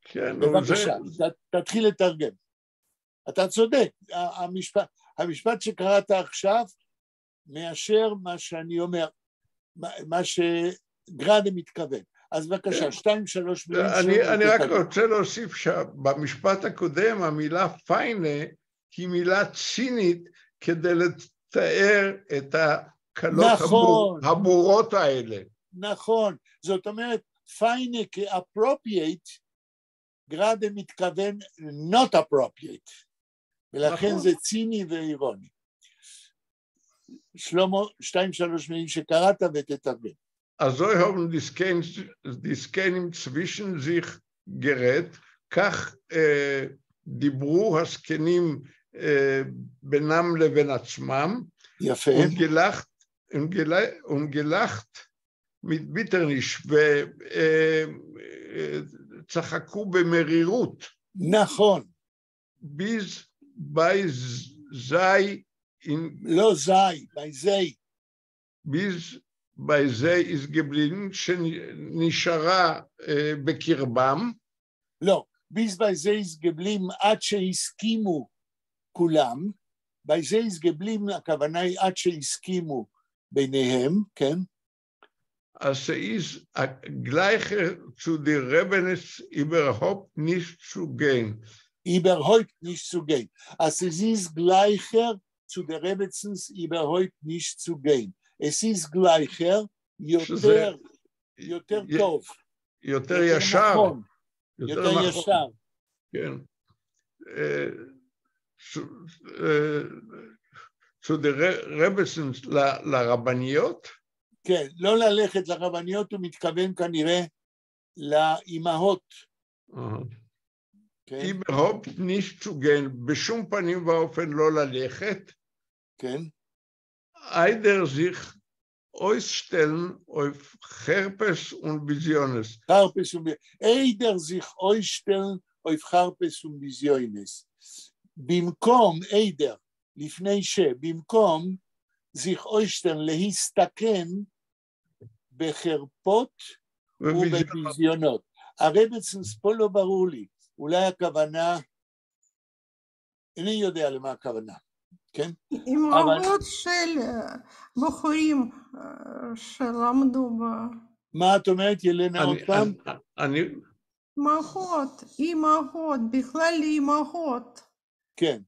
כן,
בבקשה, תתחיל לתרגם. אתה צודק, המשפט שקראת עכשיו מאשר מה שאני אומר, מה שגראדה מתכוון. אז בבקשה, שתיים, שלוש מילים.
אני רק רוצה להוסיף שבמשפט הקודם המילה פֿײַנע היא מילה צינית כדי לתאר את הכלות הבורות האלה.
נכון, זאת אומרת, פֿײַנע כ-appropriate, גראדה מתכוון not appropriate, ולכן זה ציני ואירוני. שלמה, שתיים, שלוש מילים שקראת ותתרגם.
אַזוי האָבן די זקנים צווישן זיך גערעדט, כך דיברו הזקנים בינם לבין עצמם.
יפה.
און געלאַכט מיט ביטערניש וצחקו במרירות.
נכון.
ביז בײַ זיי...
לא זיי, בײַ זיי.
ביז בײַ זיי איז געבליבן שנשארה בקרבם.
לא, ביז בײַ זיי איז געבליבן עד שהסכימו כולם, בײַ זיי איז געבליבן, הכוונה היא עד שהסכימו ביניהם, כן?
אַז ס'איז גלײַכער צו די רבנס איבערהויפּט נישט צו גיין.
איבערהויפּט נישט צו גיין. אַז ס'איז גלײַכער צו די רביצינס איבערהויפּט נישט צו גיין. עס איז גלײַכער יותר, יותר טוב.
יותר ישר.
נכון, יותר ישר.
כן. צו די רביצינס לרבניות?
כן, לא ללכת לרבניות, הוא מתכוון כנראה לאימהות.
כן. איבערהויפּט נישט צו גיין, בשום פנים ואופן לא ללכת.
כן.
איידער זיך אויסשטעלן אויף חרפּות און בזיונות.
חרפּות און איידער זיך אויסשטעלן אויף חרפּות און בזיונות. במקום, איידער, לפני ש, במקום זיך אויסשטעלן להסתכן בחרפות ובבזיונות. הרביצינס פה לא ברור לי, אולי הכוונה, איני יודע למה הכוונה, כן?
אימהות של בחורים שלמדו ב...
מה את אומרת, ילנה, עוד פעם?
אני...
אימהות, אימהות, בכלל אימהות.
כן.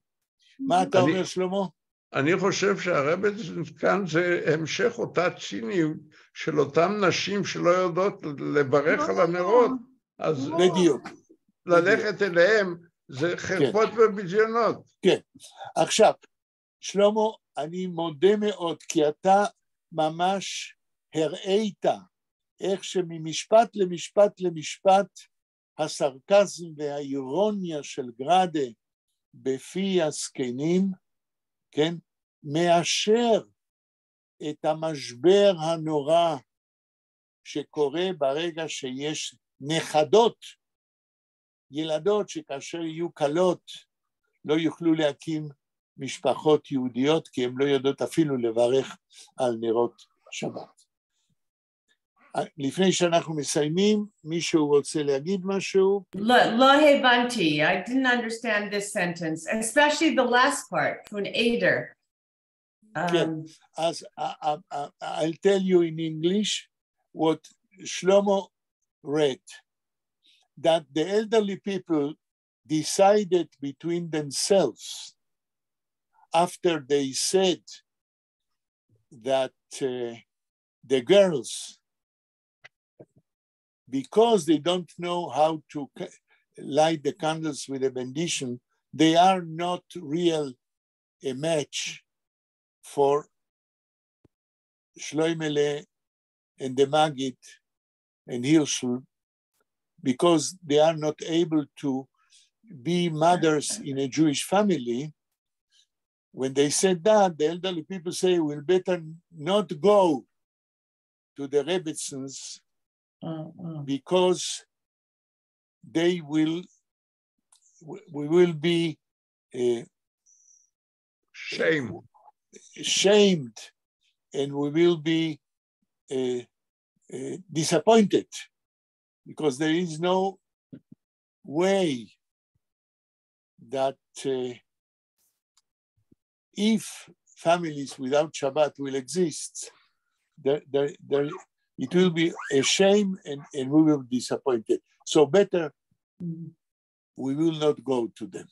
מה אתה אומר, שלמה?
אני חושב שהרבצינס כאן זה המשך אותה ציניות של אותן נשים שלא יודעות לברך על הנרות. אז
בדיוק.
ללכת אליהם זה חרפות ובזיונות.
כן. עכשיו, שלמה, אני מודה מאוד, כי אתה ממש הראית איך שממשפט למשפט למשפט הסרקזם והאירוניה של גראדה בפי הזקנים, כן, מאשר את המשבר הנורא שקורה ברגע שיש נכדות, ילדות שכאשר יהיו כלות לא יוכלו להקים משפחות יהודיות כי הן לא יודעות אפילו לברך על נרות שבת. לפני שאנחנו מסיימים, מישהו רוצה להגיד משהו?
לא, לא הבנתי, I didn't understand this sentence, especially the last part, פֿון איידער.
כן, אז I'll tell you in English what Shlomo read, that the elderly people decided between themselves after they said that The girls, because they don't know how to light the candles with a benediction, they are not real a match for Shloimele and the Maggid and Hirschel, because they are not able to be mothers in a Jewish family. When they said that, the elderly people say, we'll better not go to the Rebbitzins because they will, we will be
Shame.
Shamed and we will be disappointed because there is no way that if families without Shabbat will exist, it will be a shame and we will be disappointed. So better we will not go to them.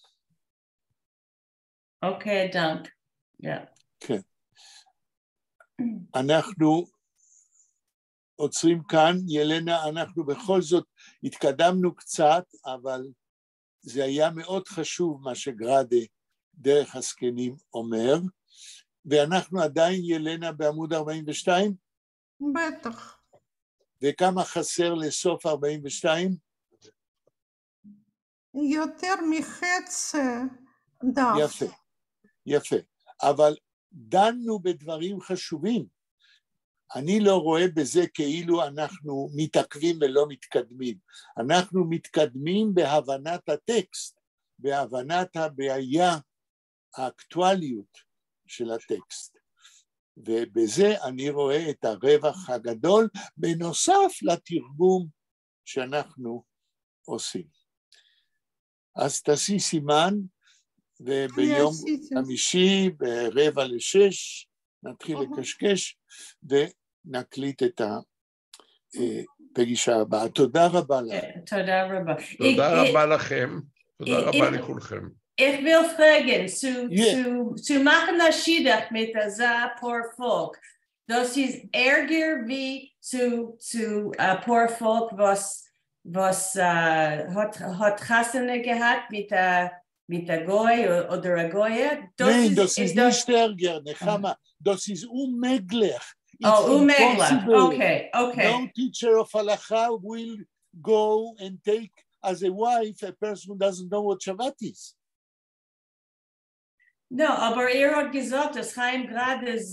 Okay, דאַנק. Yeah.
כן. אנחנו עוצרים כאן, ילנה, אנחנו בכל זאת התקדמנו קצת, אבל זה היה מאוד חשוב מה שגראדה דרך הזקנים אומר, ואנחנו עדיין, ילנה, בעמוד 42?
בטח.
וכמה חסר לסוף 42?
יותר מחצי דף.
יפה, יפה. אבל דנו בדברים חשובים. אני לא רואה בזה כאילו אנחנו מתעכבים ולא מתקדמים. אנחנו מתקדמים בהבנת הטקסט, בהבנת הבעיה, האקטואליות של הטקסט. ובזה אני רואה את הרווח הגדול, בנוסף לתרגום שאנחנו עושים. אז תעשי סימן, וביום חמישי ב-5:45 נתחיל לקשקש ונקליט את הפגישה הבאה. תודה רבה לך.
תודה רבה.
תודה רבה לכם, תודה רבה לכולכם.
איך וויל פֿרעגן, צו מאַכן אַ שידוך מיט אַזאַ פּאָרפֿאָלק, דאָס איז ערגער ווי צו אַ פּאָרפֿאָלק, וואָס האָט חתונה געהאַט מיט אַ גוי אָדער אַ גויה?
ניין, דאָס איז נישט ערגער, נחמה, דאָס איז אוממעגלעך.
Oh, אוממעגלעך, okay.
No teacher of halacha will go and take as a wife a person who doesn't know what Shabbat is.
No, אָבער איר האָט געזאָגט, אַז חיים גראַדעס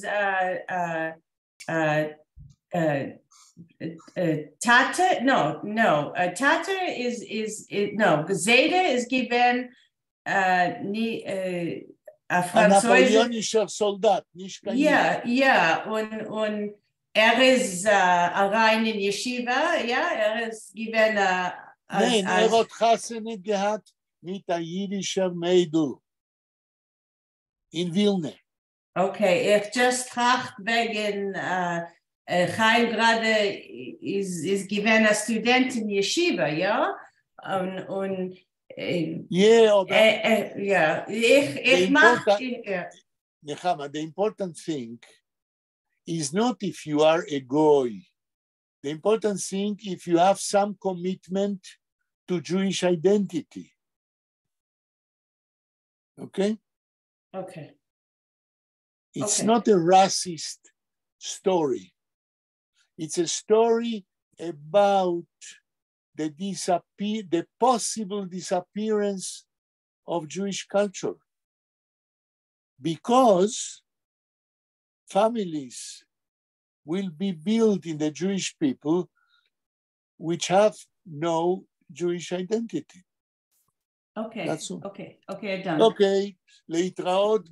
טאַטע, no, טאַטע is, no, זיידע איז געווען אַ פֿראַנצויז.
אַ נאַפּאָלעאָנישער סאָלדאַט, נישט קיין
יאָ, און ער איז אַרײַן אין ישיבה, יאָ, ער איז געווען
ניין, ער האָט חתונה געהאַט מיט אַ ייִדישער מיידל אין ווילנע.
Okay, איך just טראַכט וועגן חיים גראַדע איז געווען אַ סטודענט אין ישיבה, יאָ? און
Yeah, אָבער
יאָ, איך מאַך יאָ.
Nechama, the important thing is not if you are a goy. The important thing if you have some commitment to Jewish identity. Okay?
Okay.
It's not a racist story. It's a story about the possible disappearance of Jewish culture. Because families will be built in the Jewish people which have no Jewish identity.
Okay.
That's all.
Okay, done.
אוקיי, להתראות.